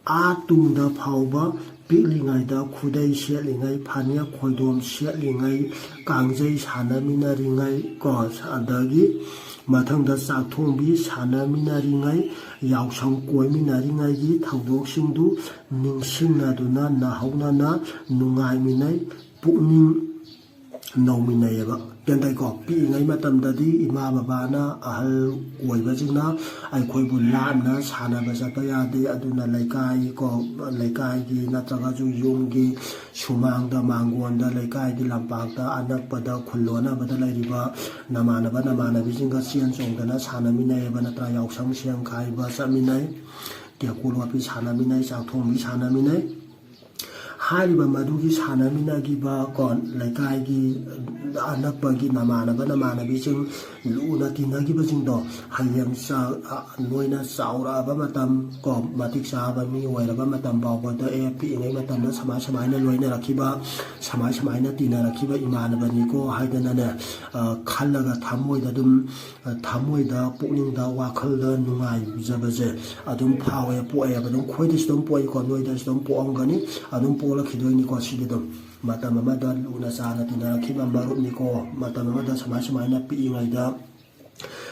ꯑꯥ ꯇꯨꯡꯗ ꯐꯥꯎꯕ ꯄꯤꯛꯂꯤꯉꯩꯗ ꯈꯨꯗꯩ ꯁꯦꯠꯂꯤꯉꯩ, ꯐꯅꯦꯛ ꯈꯣꯏꯗꯣꯝ ꯁꯦꯠꯂꯤꯉꯩ, ꯀꯥꯡꯖꯩ ꯁꯥꯟꯅꯃꯤꯟꯅꯔꯤꯉꯩ ꯀꯣ, ꯑꯗꯒꯤ ꯃꯊꯪꯗ ꯆꯥꯛꯊꯣꯡꯕꯤ ꯁꯥꯟꯅꯃꯤꯟꯅꯔꯤꯉꯩ, ꯌꯥꯎꯁꯪ ꯀꯣꯏꯃꯤꯟꯅꯔꯤꯉꯩꯒꯤ ꯊꯧꯗꯣꯛꯁꯤꯡꯗꯨ ꯅꯤꯡꯁꯤꯡꯅꯗꯨꯅ ꯅꯧꯍꯧꯅꯅ ꯅꯨꯡꯉꯥꯏꯃꯤꯟꯅꯩ, ꯄꯨꯛꯅꯤꯡ ꯅꯧꯃꯤꯟꯅꯩꯌꯦꯕ꯫ ꯒ꯭ꯌꯥꯟ ꯇꯥꯏꯀꯣ? ꯄꯤꯛꯏꯉꯩ ꯃꯇꯝꯗꯗꯤ ꯏꯃꯥ ꯕꯕꯥꯅ, ꯑꯍꯜ ꯑꯣꯏꯕꯁꯤꯡꯅ ꯑꯩꯈꯣꯏꯕꯨ ꯂꯥꯞꯅ ꯁꯥꯟꯅꯕ ꯆꯠꯄ ꯌꯥꯗꯦ꯫ ꯑꯗꯨꯅ ꯂꯩꯀꯥꯏ ꯀꯣ, ꯂꯩꯀꯥꯏꯒꯤ ꯅꯠꯇ꯭ꯔꯒꯁꯨ ꯌꯨꯝꯒꯤ ꯁꯨꯃꯥꯡꯗ, ꯃꯥꯡꯒꯣꯟꯗ, ꯂꯩꯀꯥꯏꯒꯤ ꯂꯝꯄꯥꯛꯇ, ꯑꯅꯛꯄꯗ ꯈꯨꯜ ꯂꯣꯟꯅꯕꯗ ꯂꯩꯔꯤꯕ ꯅꯃꯥꯟꯅꯕ ꯅꯃꯥꯟꯅꯕꯤꯁꯤꯡꯒ ꯆꯦꯟ ꯆꯣꯡꯗꯅ ꯁꯥꯟꯅꯃꯤꯟꯅꯩꯌꯦꯕ, ꯅꯠꯇ꯭ꯔꯥ? ꯌꯥꯎꯁꯪ ꯁꯦꯟ ꯈꯥꯏꯕ ꯆꯠꯃꯤꯟꯅꯩ, ꯀꯦꯀꯨ ꯂꯣꯠꯄꯤ ꯁꯥꯟꯅꯃꯤꯟꯅꯩ, ꯆꯥꯛꯊꯣꯡꯕꯤ ꯁꯥꯟꯅꯃꯤꯟꯅꯩ꯫ ꯍꯥꯏꯔꯤꯕ ꯃꯗꯨꯒꯤ ꯁꯥꯟꯅꯃꯤꯟꯅꯈꯤꯕ ꯀꯣ, ꯂꯩꯀꯥꯏꯒꯤ ꯑꯅꯛꯄꯒꯤ ꯅꯃꯥꯟꯅꯕ ꯅꯃꯥꯟꯅꯕꯤꯁꯤꯡ, ꯂꯨꯅ ꯇꯤꯟꯅꯈꯤꯕꯁꯤꯡꯗꯣ, ꯍꯌꯦꯡ ꯆꯥ-, ꯑ, ꯅꯣꯏꯅ ꯆꯥꯎꯔꯛꯑꯕ ꯃꯇꯝ ꯀꯣ, ꯃꯇꯤꯛ ꯆꯥꯕ ꯃꯤ ꯑꯣꯏꯔꯕ ꯃꯇꯝ ꯐꯥꯎꯕꯗ, "ꯑꯦ, ꯄꯤꯛꯏꯉꯩ ꯃꯇꯝꯗ ꯁꯨꯃꯥꯏ ꯁꯨꯃꯥꯏꯅ ꯂꯣꯏꯅꯔꯛꯈꯤꯕ, ꯁꯨꯃꯥꯏ ꯁꯨꯃꯥꯏꯅ ꯇꯤꯟꯅꯔꯛꯈꯤꯕ ꯏꯃꯥꯟꯅꯕꯅꯤꯀꯣ" ꯍꯥꯏꯗꯅꯅꯦ, ꯑ, ꯈꯜꯂꯒ ꯊꯃꯣꯏꯗ ꯑꯗꯨꯝ, ꯑ, ꯊꯃꯣꯏꯗ, ꯄꯨꯛꯅꯤꯡꯗ, ꯋꯥꯈꯜꯗ ꯅꯨꯡꯉꯥꯏꯖꯕꯁꯦ ꯑꯗꯨꯝ ꯐꯥꯎꯋꯦ, ꯄꯣꯛꯑꯦꯕ꯫ ꯑꯗꯨꯝ ꯑꯩꯈꯣꯏꯗꯁꯨ ꯑꯗꯨꯝ ꯄꯣꯛꯏꯀꯣ, ꯅꯣꯏꯗꯁꯨ ꯑꯗꯨꯝ ꯄꯣꯛꯑꯝꯒꯅꯤ꯫ ꯑꯗꯨꯝ ꯄꯣꯛꯂꯛꯈꯤꯗꯣꯏꯅꯤꯀꯣ ꯁꯤꯗꯤ ꯑꯗꯨꯝ꯫ ꯃꯇꯝ ꯑꯃꯗ ꯂꯨꯅ ꯆꯥꯅ ꯇꯤꯟꯅꯔꯛꯈꯤꯕ ꯃꯔꯨꯞꯅꯤꯀꯣ, ꯃꯇꯝ ꯑꯃꯗ ꯁꯨꯃꯥꯏ ꯁꯨꯃꯥꯏꯅ ꯄꯤꯛꯏꯉꯩꯗ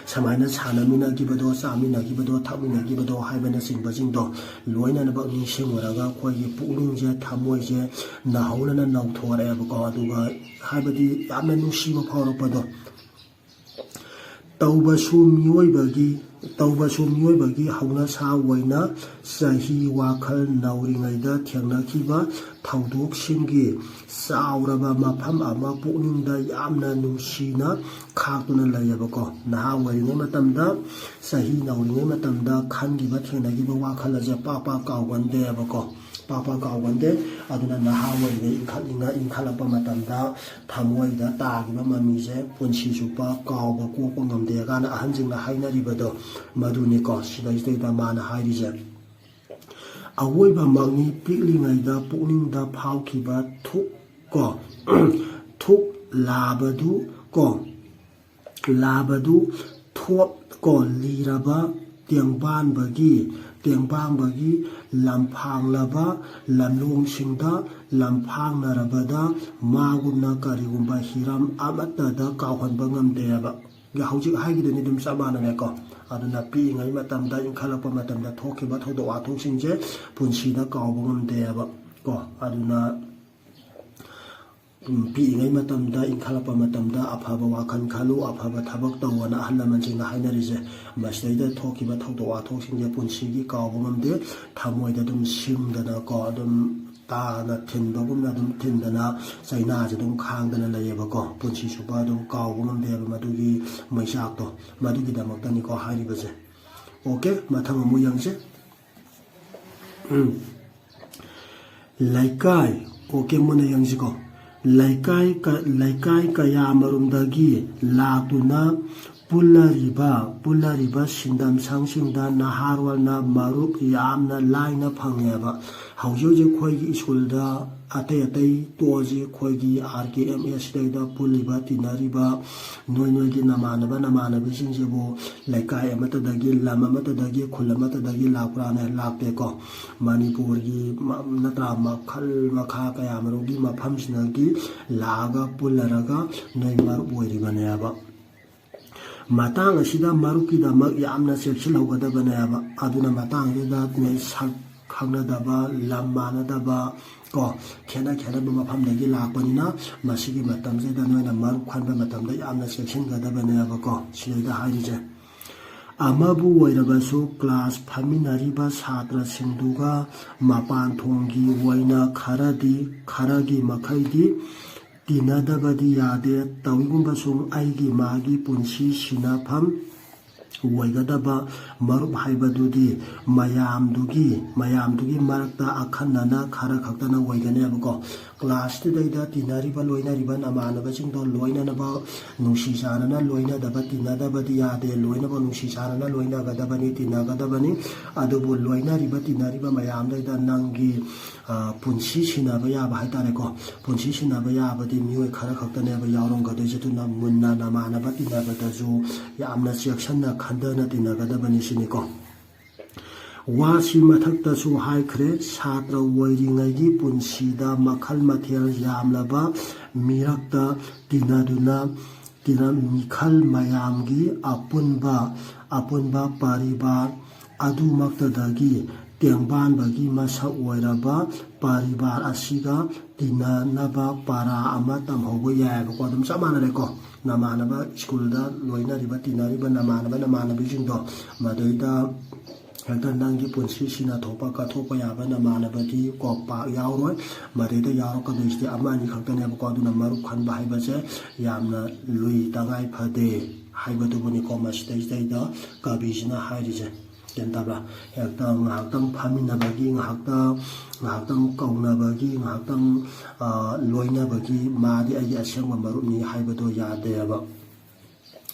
ꯁꯨꯃꯥꯏꯅ ꯁꯥꯟꯅꯃꯤꯟꯅꯈꯤꯕꯗꯣ, ꯆꯥꯃꯤꯟꯅꯈꯤꯕꯗꯣ, ꯊꯛꯃꯤꯟꯅꯈꯤꯕꯗꯣ ꯍꯥꯏꯕꯅꯆꯤꯡꯕꯁꯤꯡꯗꯣ ꯂꯣꯏꯅꯃꯛ ꯅꯤꯡꯁꯤꯡꯉꯨꯔꯒ ꯑꯩꯈꯣꯏꯒꯤ ꯄꯨꯛꯅꯤꯡꯁꯦ, ꯊꯃꯣꯏꯁꯦ ꯅꯧꯍꯧꯅꯅ ꯅꯧꯊꯣꯔꯛꯑꯦꯕꯀꯣ꯫ ꯑꯗꯨꯒ ꯍꯥꯏꯕꯗꯤ ꯌꯥꯝꯅ ꯅꯨꯡꯁꯤꯕ ꯐꯥꯎꯔꯛꯄꯗꯣ꯫ ꯇꯧꯕꯁꯨ ꯃꯤꯑꯣꯏꯕꯒꯤ, ꯇꯧꯕꯁꯨ ꯃꯤꯑꯣꯏꯕꯒꯤ ꯍꯧꯅꯁꯥ ꯑꯣꯏꯅ ꯆꯍꯤ ꯋꯥꯈꯜ ꯅꯧꯔꯤꯉꯩꯗ ꯊꯦꯡꯅꯈꯤꯕ ꯊꯧꯗꯣꯛꯁꯤꯡꯒꯤ ꯆꯥꯎꯔꯕ ꯃꯐꯝ ꯑꯃ ꯄꯨꯛꯅꯤꯡꯗ ꯌꯥꯝꯅ ꯅꯨꯡꯁꯤꯅ ꯈꯥꯛꯇꯨꯅ ꯂꯩꯌꯦꯕꯀꯣ꯫ ꯅꯍꯥ ꯑꯣꯏꯔꯤꯉꯩ ꯃꯇꯝꯗ, ꯆꯍꯤ ꯅꯧꯔꯤꯉꯩ ꯃꯇꯝꯗ ꯈꯟꯈꯤꯕ, ꯊꯦꯡꯅꯈꯤꯕ ꯋꯥꯈꯜ ꯑꯁꯦ ꯄꯥꯛ ꯄꯥꯛ ꯀꯥꯎꯒꯟꯗꯦꯕꯀꯣ꯫ ꯄꯥꯛ ꯄꯥꯛ ꯀꯥꯎꯒꯟꯗꯦ꯫ ꯑꯗꯨꯅ ꯅꯍꯥ ꯑꯣꯏꯔꯤꯉꯩ ꯏꯟꯈꯠꯂꯤꯉꯩ, ꯏꯟꯈꯠꯂꯛꯄ ꯃꯇꯝꯗ ꯊꯃꯣꯏꯗ ꯇꯥꯈꯤꯕ ꯃꯃꯤꯁꯦ ꯄꯨꯟꯁꯤ ꯆꯨꯞꯄ ꯀꯥꯎꯕ ꯀꯣꯛꯄ ꯉꯝꯗꯦ ꯀꯥꯏꯅ ꯑꯍꯟꯁꯤꯡꯅ ꯍꯥꯏꯅꯔꯤꯕꯗꯣ ꯃꯗꯨꯅꯤꯀꯣ꯫ ꯁꯤꯗꯩꯁꯤꯗꯩꯗ ꯃꯥꯅ ꯍꯥꯏꯔꯤꯁꯦ, "ꯑꯋꯣꯏꯕꯃꯛꯅꯤ ꯄꯤꯛꯂꯤꯉꯩꯗ ꯄꯨꯛꯅꯤꯡꯗ ꯐꯥꯎꯈꯤꯕ ꯊꯨꯛ ꯀꯣ, ꯊꯨꯛ ꯂꯥꯕꯗꯨ ꯀꯣ, ꯂꯥꯕꯗꯨ ꯊꯣꯠ ꯀꯣ ꯂꯤꯔꯕ ꯇꯦꯡꯕꯥꯟꯕꯒꯤ, ꯇꯦꯡꯕꯥꯡꯕꯒꯤ ꯂꯝꯐꯥꯡꯂꯕ ꯂꯝꯂꯣꯡꯁꯤꯡꯗ ꯂꯝꯐꯥꯡꯅꯔꯕꯗ ꯃꯥꯒꯨꯝꯅ ꯀꯔꯤꯒꯨꯝꯕ ꯍꯤꯔꯝ ꯑꯃꯠꯇꯗ ꯀꯥꯎꯍꯟꯕ ꯉꯝꯗꯦꯕ"꯫ ꯍꯧꯖꯤꯛ ꯍꯥꯏꯈꯤꯗꯨꯅꯤ ꯑꯗꯨꯝ ꯆꯞ ꯃꯥꯟꯅꯔꯦꯀꯣ꯫ ꯑꯗꯨꯅ ꯄꯤꯛꯏꯉꯩ ꯃꯇꯝꯗ, ꯏꯟꯈꯠꯂꯛꯄ ꯃꯇꯝꯗ ꯊꯣꯛꯈꯤꯕ ꯊꯧꯗꯣꯛ ꯋꯥꯊꯣꯛꯁꯤꯡꯁꯦ ꯄꯨꯟꯁꯤꯗ ꯀꯥꯎꯕ ꯉꯝꯗꯦꯕ ꯀꯣ꯫ ꯑꯗꯨꯅ ꯎꯝ, ꯄꯤꯛꯏꯉꯩ ꯃꯇꯝꯗ, ꯏꯟꯈꯠꯂꯛꯄ ꯃꯇꯝꯗ ꯑꯐꯕ ꯋꯥꯈꯜ ꯈꯜꯂꯨ, ꯑꯐꯕ ꯊꯕꯛ ꯇꯧꯑꯣꯅ ꯑꯍꯜ ꯂꯃꯟꯁꯤꯡꯅ ꯍꯥꯏꯅꯔꯤꯁꯦ꯫ ꯃꯁꯤꯗꯩꯗ ꯊꯣꯛꯈꯤꯕ ꯊꯧꯗꯣꯛ ꯋꯥꯊꯣꯛꯁꯤꯡꯁꯦ ꯄꯨꯟꯁꯤꯒꯤ ꯀꯥꯎꯕ ꯉꯝꯗꯦ꯫ ꯊꯃꯣꯏꯗ ꯑꯗꯨꯝ ꯁꯤꯡꯗꯅꯀꯣ, ꯑꯗꯨꯝ ꯇꯥꯅ ꯊꯤꯟꯕꯒꯨꯝꯅ ꯑꯗꯨꯝ ꯊꯤꯟꯗꯅ, ꯆꯩꯅꯥꯁꯦ ꯑꯗꯨꯝ ꯈꯥꯡꯗꯅ ꯂꯩꯌꯦꯕꯀꯣ꯫ ꯄꯨꯟꯁꯤ ꯆꯨꯞꯄ ꯑꯗꯨꯝ ꯀꯥꯎꯕ ꯉꯝꯗꯦꯕ ꯃꯗꯨꯒꯤ ꯃꯩꯆꯥꯛꯇꯣ꯫ ꯃꯗꯨꯒꯤꯗꯃꯛꯇꯅꯤꯀꯣ ꯍꯥꯏꯔꯤꯕꯁꯦ꯫ ꯑꯣꯀꯦ, ꯃꯊꯪ ꯑꯃꯨꯛ ꯌꯦꯡꯁꯦ꯫ ꯎꯝ꯫ ꯂꯩꯀꯥꯏ, ꯑꯣꯀꯦ, ꯃꯨꯟꯅ ꯌꯦꯡꯁꯤꯀꯣ꯫ ꯂꯩꯀꯥꯏ ꯀ-, ꯂꯩꯀꯥꯏ ꯀꯌꯥꯃꯔꯨꯝꯗꯒꯤ ꯂꯥꯛꯇꯨꯅ ꯄꯨꯜꯂꯔꯤꯕ, ꯄꯨꯜꯂꯔꯤꯕ ꯁꯤꯟꯗꯝꯁꯪꯁꯤꯡꯗ ꯅꯍꯥꯔꯣꯜꯅ ꯃꯔꯨꯞ ꯌꯥꯝꯅ ꯂꯥꯏꯅ ꯐꯪꯉꯦꯕ꯫ ꯍꯧꯖꯤꯛ ꯍꯧꯖꯤꯛ ꯑꯩꯈꯣꯏꯒꯤ ꯁ꯭ꯀꯨꯜꯗ ꯑꯇꯩ ꯑꯇꯩ ꯇꯣꯛꯑꯁꯤ, ꯑꯩꯈꯣꯏꯒꯤ ꯑꯥꯔ ꯀꯦ ꯑꯦꯝ ꯑꯦꯁ ꯁꯤꯗꯩꯗ ꯄꯨꯜꯂꯤꯕ, ꯇꯤꯟꯅꯔꯤꯕ ꯅꯣꯏ ꯅꯣꯏꯒꯤ ꯅꯃꯥꯟꯅꯕ ꯅꯃꯥꯟꯅꯕꯤꯁꯤꯡꯁꯤꯕꯨ ꯂꯩꯀꯥꯏ ꯑꯃꯠꯇꯗꯒꯤ, ꯂꯝ ꯑꯃꯠꯇꯗꯒꯤ, ꯈꯨꯜ ꯑꯃꯠꯇꯗꯒꯤ ꯂꯥꯛꯄ꯭ꯔꯥꯅꯦ? ꯂꯥꯛꯇꯦꯀꯣ꯫ ꯃꯅꯤꯄꯨꯔꯒꯤ ꯃ-, ꯅꯠꯇ꯭ꯔꯥ, ꯃꯈꯜ ꯃꯈꯥ ꯀꯌꯥꯃꯔꯨꯝꯒꯤ ꯃꯐꯝꯁꯤꯗꯒꯤ ꯂꯥꯛꯑꯒ ꯄꯨꯜꯂꯔꯒ ꯅꯣꯏ ꯃꯔꯨꯞ ꯑꯣꯏꯔꯤꯕꯅꯦꯕ꯫ ꯃꯇꯥꯡ ꯑꯁꯤꯗ ꯃꯔꯨꯞꯀꯤꯗꯃꯛ ꯌꯥꯝꯅ ꯆꯦꯛꯁꯤꯜꯍꯧꯒꯗꯕꯅꯦꯕ꯫ ꯑꯗꯨꯅ ꯃꯇꯥꯡꯁꯤꯗ ꯅꯣꯏ ꯁꯛ ꯈꯪꯅꯗꯕ, ꯂꯝ ꯃꯥꯟꯅꯗꯕ ꯀꯣ, ꯈꯦꯠꯅ ꯈꯦꯠꯅꯕ ꯃꯐꯝꯗꯒꯤ ꯂꯥꯛꯄꯅꯤꯅ ꯃꯁꯤꯒꯤ ꯃꯇꯝꯁꯤꯗ ꯅꯣꯏꯅ ꯃꯔꯨꯞ ꯈꯟꯕ ꯃꯇꯝꯗ ꯌꯥꯝꯅ ꯆꯦꯛꯁꯤꯟꯒꯗꯕꯅꯦꯕꯀꯣ꯫ ꯁꯤꯗꯩꯗ ꯍꯥꯏꯔꯤꯁꯦ, ꯑꯃꯕꯨ ꯑꯣꯏꯔꯕꯁꯨ ꯀ꯭ꯂꯥꯁ ꯐꯝꯃꯤꯟꯅꯔꯤꯕ ꯁꯥꯇ꯭ꯔꯁꯤꯡꯗꯨꯒ ꯃꯄꯥꯟ ꯊꯣꯡꯒꯤ ꯑꯣꯏꯅ ꯈꯔꯗꯤ, ꯈꯔꯒꯤ ꯃꯈꯩꯗꯤ ꯇꯤꯟꯅꯗꯕꯗꯤ ꯌꯥꯗꯦ꯫ ꯇꯧꯏꯒꯨꯝꯕꯁꯨꯡ ꯑꯩꯒꯤ ꯃꯥꯒꯤ ꯄꯨꯟꯁꯤ ꯁꯤꯟꯅꯐꯝ ꯑꯣꯏꯒꯗꯕ ꯃꯔꯨꯞ ꯍꯥꯏꯕꯗꯨꯗꯤ ꯃꯌꯥꯝꯗꯨꯒꯤ, ꯃꯌꯥꯝꯗꯨꯒꯤ ꯃꯔꯛꯇ ꯑꯈꯟꯅꯅ ꯈꯔ ꯈꯛꯇꯅ ꯑꯣꯏꯒꯅꯦꯕꯀꯣ꯫ ꯀ꯭ꯂꯥꯁꯇꯨꯗꯩꯗ ꯇꯤꯟꯅꯔꯤꯕ, ꯂꯣꯏꯅꯔꯤꯕ ꯅꯃꯥꯟꯅꯕꯁꯤꯡꯗꯣ ꯂꯣꯏꯅꯅꯕ ꯅꯨꯡꯁꯤ ꯆꯥꯟꯅꯅ ꯂꯣꯏꯅꯗꯕ, ꯇꯤꯟꯅꯗꯕꯗꯤ ꯌꯥꯗꯦ꯫ ꯂꯣꯏꯅꯕ ꯅꯨꯡꯁꯤ ꯆꯥꯟꯅꯅ ꯂꯣꯏꯅꯒꯗꯕꯅꯤ, ꯇꯤꯟꯅꯒꯗꯕꯅꯤ꯫ ꯑꯗꯨꯕꯨ ꯂꯣꯏꯅꯔꯤꯕ, ꯇꯤꯟꯅꯔꯤꯕ ꯃꯌꯥꯝꯗꯩꯗ ꯅꯪꯒꯤ, ꯑ, ꯄꯨꯟꯁꯤ ꯁꯤꯟꯅꯕ ꯌꯥꯕ ꯍꯥꯏꯇꯥꯔꯦꯀꯣ, ꯄꯨꯟꯁꯤ ꯁꯤꯟꯅꯕ ꯌꯥꯕꯗꯤ ꯃꯤꯑꯣꯏ ꯈꯔ ꯈꯛꯇꯅꯦꯕ ꯌꯥꯎꯔꯝꯒꯗꯣꯏꯁꯦ꯫ ꯑꯗꯨꯅ ꯃꯨꯟꯅ ꯅꯃꯥꯟꯅꯕ ꯇꯤꯟꯅꯕꯗꯁꯨ ꯌꯥꯝꯅ ꯆꯦꯛꯁꯤꯟꯅ ꯈꯟꯊꯅ ꯇꯤꯟꯅꯒꯗꯕꯅꯤ ꯁꯤꯅꯤꯀꯣ꯫ ꯋꯥꯁꯤ ꯃꯊꯛꯇꯁꯨ ꯍꯥꯏꯈ꯭ꯔꯦ, ꯁꯥꯇ꯭ꯔ ꯑꯣꯏꯔꯤꯉꯩꯒꯤ ꯄꯨꯟꯁꯤꯗ ꯃꯈꯜ ꯃꯊꯦꯜ ꯌꯥꯝꯂꯕ ꯃꯤꯔꯛꯇ ꯇꯤꯟꯅꯗꯨꯅ, ꯇꯤꯟꯅ-, ꯃꯤꯈꯜ ꯃꯌꯥꯝꯒꯤ ꯑꯄꯨꯟꯕ, ꯑꯄꯨꯟꯕ ꯄꯔꯤꯕꯥꯔ ꯑꯗꯨꯃꯛꯇꯗꯒꯤ ꯇꯦꯡꯕꯥꯟꯕꯒꯤ ꯃꯁꯛ ꯑꯣꯏꯔꯕ ꯄꯔꯤꯕꯥꯔ ꯑꯁꯤꯒ ꯇꯤꯟꯅꯅꯕ ꯄꯔꯥ ꯑꯃ ꯇꯝꯍꯧꯕ ꯌꯥꯏꯑꯕꯀꯣ꯫ ꯑꯗꯨꯝ ꯆꯞ ꯃꯥꯟꯅꯔꯦꯀꯣ꯫ ꯅꯃꯥꯟꯅꯕ, ꯁ꯭ꯀꯨꯜꯗ ꯂꯣꯏꯅꯔꯤꯕ, ꯇꯤꯟꯅꯔꯤꯕ ꯅꯃꯥꯟꯅꯕ, ꯅꯃꯥꯟꯅꯕꯤꯁꯤꯡꯗꯣ, ꯃꯗꯩꯗ ꯍꯦꯛꯇ ꯅꯪꯒꯤ ꯄꯨꯟꯁꯤ ꯁꯤꯟꯅ ꯊꯣꯛꯄ, ꯀꯠꯊꯣꯛꯄ ꯌꯥꯕ ꯅꯃꯥꯟꯅꯕꯗꯤ ꯀꯣ ꯄꯥꯛ ꯌꯥꯎꯔꯣꯏ꯫ ꯃꯗꯩꯗ ꯌꯥꯎꯔꯛꯀꯗꯣꯏꯁꯤꯗꯤ ꯑꯃ ꯑꯅꯤ ꯈꯛꯇꯅꯦꯕꯀꯣ꯫ ꯑꯗꯨꯅ ꯃꯔꯨꯞ ꯈꯟꯕ ꯍꯥꯏꯕꯁꯦ ꯌꯥꯝꯅ ꯂꯨꯏ, ꯇꯉꯥꯏ ꯐꯗꯦ ꯍꯥꯏꯕꯗꯨꯕꯨꯅꯤꯀꯣ ꯃꯁꯤꯗꯩꯁꯤꯗꯩꯗ ꯀꯕꯤꯁꯤꯅ ꯍꯥꯏꯔꯤꯁꯦ꯫ ꯒ꯭ꯌꯥꯟ ꯇꯥꯕ꯭ꯔꯥ? ꯍꯦꯛꯇ ꯉꯥꯏꯍꯥꯛꯇꯪ ꯐꯝꯃꯤꯟꯅꯕꯒꯤ, ꯉꯥꯏꯍꯥꯛꯇꯪ, ꯉꯥꯏꯍꯥꯛꯇꯪ ꯀꯧꯅꯕꯒꯤ, ꯉꯥꯏꯍꯥꯛꯇꯪ, ꯑ, ꯂꯣꯏꯅꯕꯒꯤ ꯃꯥꯗꯤ ꯑꯩꯒꯤ ꯑꯁꯦꯡꯕ ꯃꯔꯨꯞꯅꯤ ꯍꯥꯏꯕꯗꯣ ꯌꯥꯗꯦꯕ꯫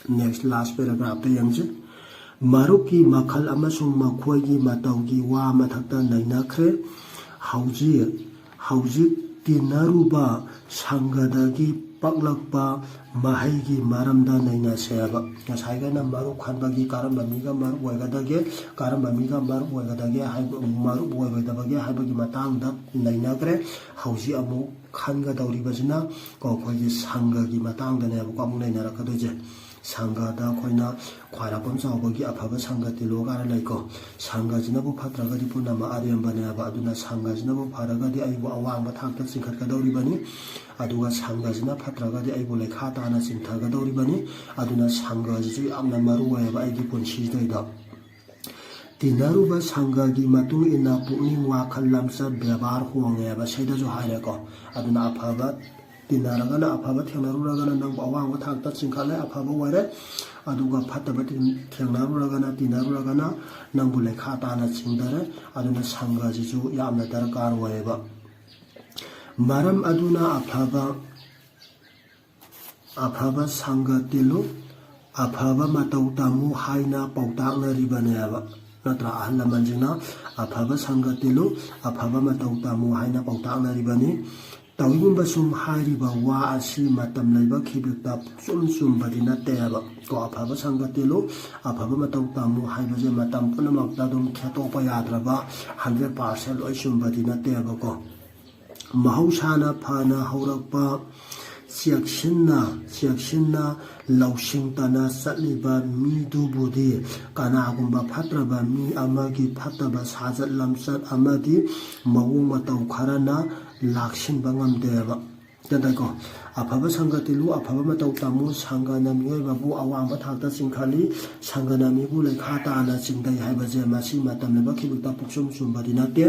Next last paragraph ꯇ ꯌꯦꯡꯁꯤ꯫ ꯃꯔꯨꯞꯀꯤ ꯃꯈꯜ ꯑꯃꯁꯨꯡ ꯃꯈꯣꯏꯒꯤ ꯃꯇꯧꯒꯤ ꯋꯥ ꯃꯊꯛꯇ ꯅꯩꯅꯈ꯭ꯔꯦ꯫ ꯍꯧꯖꯤꯛ, ꯍꯧꯖꯤꯛ ꯇꯤꯟꯅꯔꯨꯕ ꯁꯪꯒꯗꯒꯤ ꯄꯛꯂꯛꯄ ꯃꯍꯩꯒꯤ ꯃꯔꯝꯗ ꯅꯩꯅꯁꯦꯕ꯫ ꯉꯁꯥꯏꯒꯅ ꯃꯔꯨꯞ ꯈꯟꯕꯒꯤ ꯀꯔꯝꯕ ꯃꯤꯒ ꯃꯔꯨꯞ ꯑꯣꯏꯒꯗꯒꯦ, ꯀꯔꯝꯕ ꯃꯤꯒ ꯃꯔꯨꯞ ꯑꯣꯏꯒꯗꯒꯦ ꯍꯥꯏꯕ, ꯃꯔꯨꯞ ꯑꯣꯏꯔꯣꯏꯗꯕꯒꯦ ꯍꯥꯏꯕꯒꯤ ꯃꯇꯥꯡꯗ ꯅꯩꯅꯈ꯭ꯔꯦ꯫ ꯍꯧꯖꯤꯛ ꯑꯃꯨꯛ ꯈꯟꯒꯗꯧꯔꯤꯕꯁꯤꯅ ꯀꯣ, ꯑꯩꯈꯣꯏꯒꯤ ꯁꯪꯒꯒꯤ ꯃꯇꯥꯡꯗꯅꯦꯕꯀꯣ ꯑꯃꯨꯛ ꯅꯩꯅꯔꯛꯀꯗꯣꯏꯁꯦ꯫ ꯁꯪꯒꯗ ꯑꯩꯈꯣꯏꯅ ꯈ꯭ꯋꯥꯏꯔꯥꯛꯄꯝ ꯆꯥꯎꯕꯒꯤ ꯑꯐꯕ ꯁꯪꯒ ꯇꯤꯜꯂꯣ ꯀꯥꯏꯅ ꯂꯩꯀꯣ꯫ ꯁꯪꯒꯁꯤꯅꯕꯨ ꯐꯠꯇ꯭ꯔꯒꯗꯤ ꯄꯨꯝꯅꯃꯛ ꯑꯔꯦꯝꯕꯅꯦꯕ꯫ ꯑꯗꯨꯅ ꯁꯪꯒꯁꯤꯅꯕꯨ ꯐꯔꯒꯗꯤ ꯑꯩꯕꯨ ꯑꯋꯥꯡꯕ ꯊꯥꯛꯇ ꯆꯤꯡꯈꯠꯀꯗꯧꯔꯤꯕꯅꯤ, ꯑꯗꯨꯒ ꯁꯪꯒꯁꯤꯅ ꯐꯠꯇ꯭ꯔꯒꯗꯤ ꯑꯩꯕꯨ ꯂꯩꯈꯥ ꯇꯥꯅ ꯆꯤꯡꯊꯒꯗꯧꯔꯤꯕꯅꯤ꯫ ꯑꯗꯨꯅ ꯁꯪꯒꯁꯤꯁꯨ ꯌꯥꯝꯅ ꯃꯔꯨ ꯑꯣꯏꯌꯦꯕ ꯑꯩꯒꯤ ꯄꯨꯟꯁꯤꯁꯤꯗꯩꯗ꯫ ꯇꯤꯟꯅꯔꯨꯕ ꯁꯪꯒꯒꯤ ꯃꯇꯨꯡ ꯏꯟꯅ ꯄꯨꯛꯅꯤꯡ, ꯋꯥꯈꯜ, ꯂꯝꯆꯠ, ꯕꯦꯕꯥꯔ ꯍꯣꯡꯉꯦꯕ꯫ ꯁꯤꯗꯁꯨ ꯍꯥꯏꯔꯦꯀꯣ꯫ ꯑꯗꯨꯅ ꯑꯐꯕ ꯇꯤꯟꯅꯔꯒꯅ, ꯑꯐꯕ ꯊꯦꯡꯅꯔꯨꯔꯒꯅ ꯅꯪꯕꯨ ꯑꯋꯥꯡꯕ ꯊꯥꯛꯇ ꯆꯤꯡꯈꯠꯂꯦ, ꯑꯐꯕ ꯑꯣꯏꯔꯦ꯫ ꯑꯗꯨꯒ ꯐꯠꯇꯕ ꯇꯤꯟ-, ꯊꯦꯡꯅꯔꯨꯔꯒꯅ, ꯇꯤꯟꯅꯔꯨꯔꯒꯅ ꯅꯪꯕꯨ ꯂꯩꯈꯥ ꯇꯥꯅ ꯆꯤꯡꯊꯔꯦ꯫ ꯑꯗꯨꯅ ꯁꯪꯒꯁꯤꯁꯨ ꯌꯥꯝꯅ ꯗꯔꯀꯥꯔ ꯑꯣꯏꯌꯦꯕ꯫ ꯃꯔꯝ ꯑꯗꯨꯅ ꯑꯐꯕ, ꯑꯐꯕ ꯁꯪꯒ ꯇꯤꯜꯂꯨ, ꯑꯐꯕ ꯃꯇꯧ ꯇꯝꯃꯨ ꯍꯥꯏꯅ ꯄꯥꯎꯇꯥꯛꯅꯔꯤꯕꯅꯦꯕ꯫ ꯅꯠꯇ꯭ꯔꯥ? ꯑꯍꯜ ꯂꯃꯟꯁꯤꯡꯅ "ꯑꯐꯕ ꯁꯪꯒ ꯇꯤꯜꯂꯨ, ꯑꯐꯕ ꯃꯇꯧ ꯇꯝꯃꯨ" ꯍꯥꯏꯅ ꯄꯥꯎꯇꯥꯛꯅꯔꯤꯕꯅꯤ꯫ ꯇꯧꯏꯒꯨꯝꯕꯁꯨꯡ ꯍꯥꯏꯔꯤꯕ ꯋꯥ ꯑꯁꯤ ꯃꯇꯝ ꯂꯩꯕ ꯈꯤꯕꯤꯛꯇ ꯄꯨꯡꯆꯨꯝ ꯆꯨꯝꯕꯗꯤ ꯅꯠꯇꯦꯕ꯫ ꯀꯣ, "ꯑꯐꯕ ꯁꯪꯒ ꯇꯤꯜꯂꯨ, ꯑꯐꯕ ꯃꯇꯧ ꯇꯝꯃꯨ" ꯍꯥꯏꯕꯁꯦ ꯃꯇꯝ ꯄꯨꯝꯅꯃꯛꯇ ꯑꯗꯨꯝ ꯈꯦꯠꯇꯣꯛꯄ ꯌꯥꯗ꯭ꯔꯕ, hundred percent ꯂꯣꯏ ꯆꯨꯝꯕꯗꯤ ꯅꯠꯇꯦꯕꯀꯣ꯫ ꯃꯍꯧꯁꯥꯅ ꯐꯅ ꯍꯧꯔꯛꯄ, ꯆꯦꯛꯁꯤꯟꯅ, ꯆꯦꯛꯁꯤꯟꯅ ꯂꯧꯁꯤꯡꯇꯅ ꯆꯠꯂꯤꯕ ꯃꯤꯗꯨꯕꯨꯗꯤ ꯀꯅꯥꯒꯨꯝꯕ ꯐꯠꯇ꯭ꯔꯕ ꯃꯤ ꯑꯃꯒꯤ ꯐꯠꯇꯕ ꯁꯥꯖꯠ ꯂꯝꯆꯠ ꯑꯃꯗꯤ ꯃꯑꯣꯡ ꯃꯇꯧ ꯈꯔꯅ ꯂꯥꯛꯁꯤꯟꯕ ꯉꯝꯗꯦꯕ꯫ ꯇꯗꯀꯣ, "ꯑꯐꯕ ꯁꯪꯒ ꯇꯤꯜꯂꯨ, ꯑꯐꯕ ꯃꯇꯧ ꯇꯝꯃꯨ", ꯁꯪꯒꯅ ꯃꯤꯑꯣꯏꯕꯕꯨ ꯑꯋꯥꯡꯕ ꯊꯥꯛꯇ ꯆꯤꯡꯈꯠꯂꯤ, ꯁꯪꯒꯅ ꯃꯤꯕꯨ ꯂꯩꯈꯥ ꯇꯥꯅ ꯆꯤꯡꯊꯩ ꯍꯥꯏꯕꯁꯦ ꯃꯁꯤ ꯃꯇꯝ ꯂꯩꯕ ꯈꯤꯕꯤꯛꯇ ꯄꯨꯡꯆꯨꯝ ꯆꯨꯝꯕꯗꯤ ꯅꯠꯇꯦ꯫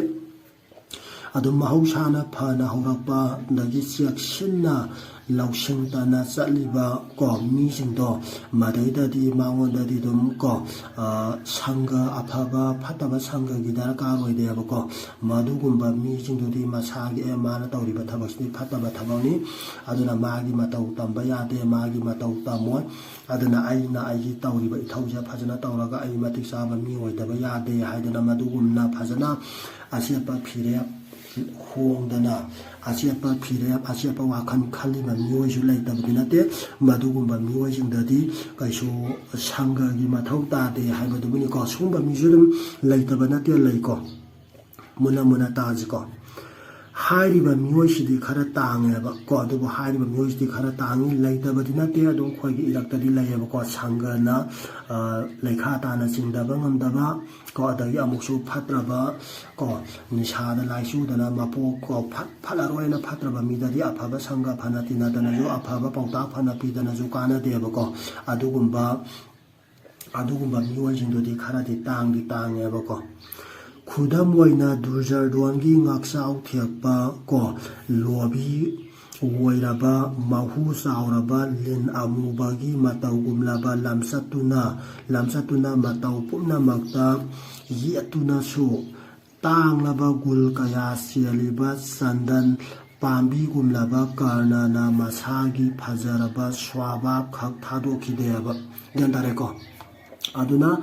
ꯑꯗꯨꯝ ꯃꯍꯧꯁꯥꯅ ꯐꯅ ꯍꯧꯔꯛꯄ, ꯑꯗꯒꯤ ꯆꯦꯛꯁꯤꯟꯅ ꯂꯧꯁꯤꯡ ꯇꯥꯅ ꯆꯠꯂꯤꯕ ꯀꯣ ꯃꯤꯁꯤꯡꯗꯣ, ꯃꯗꯩꯗꯗꯤ ꯃꯉꯣꯟꯗꯗꯤ ꯑꯗꯨꯝ ꯀꯣ, ꯑ, ꯁꯪꯒ ꯑꯐꯕ ꯐꯠꯇꯕ ꯁꯪꯒꯒꯤ ꯗꯔꯀꯥꯔ ꯑꯣꯏꯗꯦꯕꯀꯣ꯫ ꯃꯗꯨꯒꯨꯝꯕ ꯃꯤꯁꯤꯡꯗꯨꯗꯤ ꯃꯁꯥꯒꯤ, "ꯑꯦ, ꯃꯥꯅ ꯇꯧꯔꯤꯕ ꯊꯕꯛꯁꯤꯗꯤ ꯐꯠꯇꯕ ꯊꯕꯛꯅꯤ, ꯑꯗꯨꯅ ꯃꯥꯒꯤ ꯃꯇꯧ ꯇꯝꯕ ꯌꯥꯗꯦ, ꯃꯥꯒꯤ ꯃꯇꯧ ꯇꯝꯃꯣꯏ, ꯑꯗꯨꯅ ꯑꯩꯅ ꯑꯩꯒꯤ ꯇꯧꯔꯤꯕ ꯏꯊꯧꯁꯦ ꯐꯖꯅ ꯇꯧꯔꯒ ꯑꯩ ꯃꯇꯤꯛ ꯆꯥꯕ ꯃꯤ ꯑꯣꯏꯗꯕ ꯌꯥꯗꯦ" ꯍꯥꯏꯗꯅ ꯃꯗꯨꯒꯨꯝꯅ ꯐꯖꯅ ꯑꯆꯦꯠꯄ ꯐꯤꯔꯦꯞ ꯍꯣꯡꯗꯅ, ꯑꯆꯦꯠꯄ ꯐꯤꯔꯦꯞ, ꯑꯆꯦꯠꯄ ꯋꯥꯈꯜ ꯈꯜꯂꯤꯕ ꯃꯤꯑꯣꯏꯁꯨ ꯂꯩꯇꯕꯗꯤ ꯅꯠꯇꯦ꯫ ꯃꯗꯨꯒꯨꯝꯕ ꯃꯤꯑꯣꯏꯁꯤꯡꯗꯗꯤ ꯀꯩꯁꯨ ꯁꯪꯒꯒꯤ ꯃꯊꯧ ꯇꯥꯗꯦ ꯍꯥꯏꯕꯗꯨꯕꯨꯅꯤꯀꯣ꯫ ꯁꯨꯝꯕ ꯃꯤꯁꯨ ꯑꯗꯨꯝ ꯂꯩꯇꯕ ꯅꯠꯇꯦ, ꯂꯩꯀꯣ꯫ ꯃꯨꯟꯅ ꯃꯨꯟꯅ ꯇꯥꯁꯤꯀꯣ꯫ ꯍꯥꯏꯔꯤꯕ ꯃꯤꯑꯣꯏꯁꯤꯗꯤ ꯈꯔ ꯇꯥꯡꯉꯦꯕ ꯀꯣ, ꯑꯗꯨꯕꯨ ꯍꯥꯏꯔꯤꯕ ꯃꯤꯑꯣꯏꯁꯤꯗꯤ ꯈꯔ ꯇꯥꯡꯉꯤ, ꯂꯩꯇꯕꯗꯤ ꯅꯠꯇꯦ꯫ ꯑꯗꯨꯝ ꯑꯩꯈꯣꯏꯒꯤ ꯏꯔꯛꯇꯗꯤ ꯂꯩꯌꯦꯕꯀꯣ, ꯁꯪꯒꯅ, ꯑ, ꯂꯩꯈꯥ ꯇꯥꯅ ꯆꯤꯡꯗꯕ ꯉꯝꯗꯕ ꯀꯣ, ꯑꯗꯒꯤ ꯑꯃꯨꯛꯁꯨ ꯐꯠꯇ꯭ꯔꯕ ꯀꯣ, ꯅꯤꯁꯥꯗ ꯂꯥꯏꯆꯨꯗꯅ ꯃꯄꯣꯛ ꯀꯣ, ꯐꯠ-, ꯐꯠꯂꯔꯣꯏꯅ ꯐꯠꯇ꯭ꯔꯕ ꯃꯤꯗꯗꯤ ꯑꯐꯕ ꯁꯪꯒ ꯐꯅ ꯇꯤꯟꯅꯗꯅꯁꯨ, ꯑꯐꯕ ꯄꯥꯎꯇꯥꯛ ꯐꯅ ꯄꯤꯗꯅꯁꯨ ꯀꯥꯟꯅꯗꯦꯕꯀꯣ꯫ ꯑꯗꯨꯒꯨꯝꯕ, ꯑꯗꯨꯒꯨꯝꯕ ꯃꯤꯑꯣꯏꯁꯤꯡꯗꯨꯗꯤ ꯈꯔꯗꯤ ꯇꯥꯡꯗꯤ ꯇꯥꯡꯉꯦꯕꯀꯣ꯫ ꯈꯨꯗꯝ ꯑꯣꯏꯅ ꯗꯨꯔꯖꯔꯗꯣꯟꯒꯤ ꯉꯥꯛꯆꯥꯎ ꯊꯦꯛꯄ ꯀꯣ, ꯂꯣꯕꯤ ꯑꯣꯏꯔꯕ, ꯃꯍꯨ ꯆꯥꯎꯔꯕ ꯂꯤꯟ ꯑꯃꯨꯕꯒꯤ ꯃꯇꯧꯒꯨꯝꯂꯕ ꯂꯝꯆꯠꯇꯨꯅ, ꯂꯝꯆꯠꯇꯨꯅ ꯃꯇꯧ ꯄꯨꯝꯅꯃꯛꯇ ꯌꯦꯠꯇꯨꯅꯁꯨ, ꯇꯥꯡꯂꯕ ꯒꯨꯜ ꯀꯌꯥ ꯆꯦꯜꯂꯤꯕ ꯆꯟꯗꯟ ꯄꯥꯝꯕꯤꯒꯨꯝꯂꯕ ꯀꯔꯅꯅ ꯃꯁꯥꯒꯤ ꯐꯖꯔꯕ ꯁ꯭ꯋꯥꯚꯥꯕ ꯈꯛ ꯊꯥꯗꯣꯛꯈꯤꯗꯦꯕ꯫ ꯒ꯭ꯌꯥꯟ ꯇꯥꯔꯦꯀꯣ? ꯑꯗꯨꯅ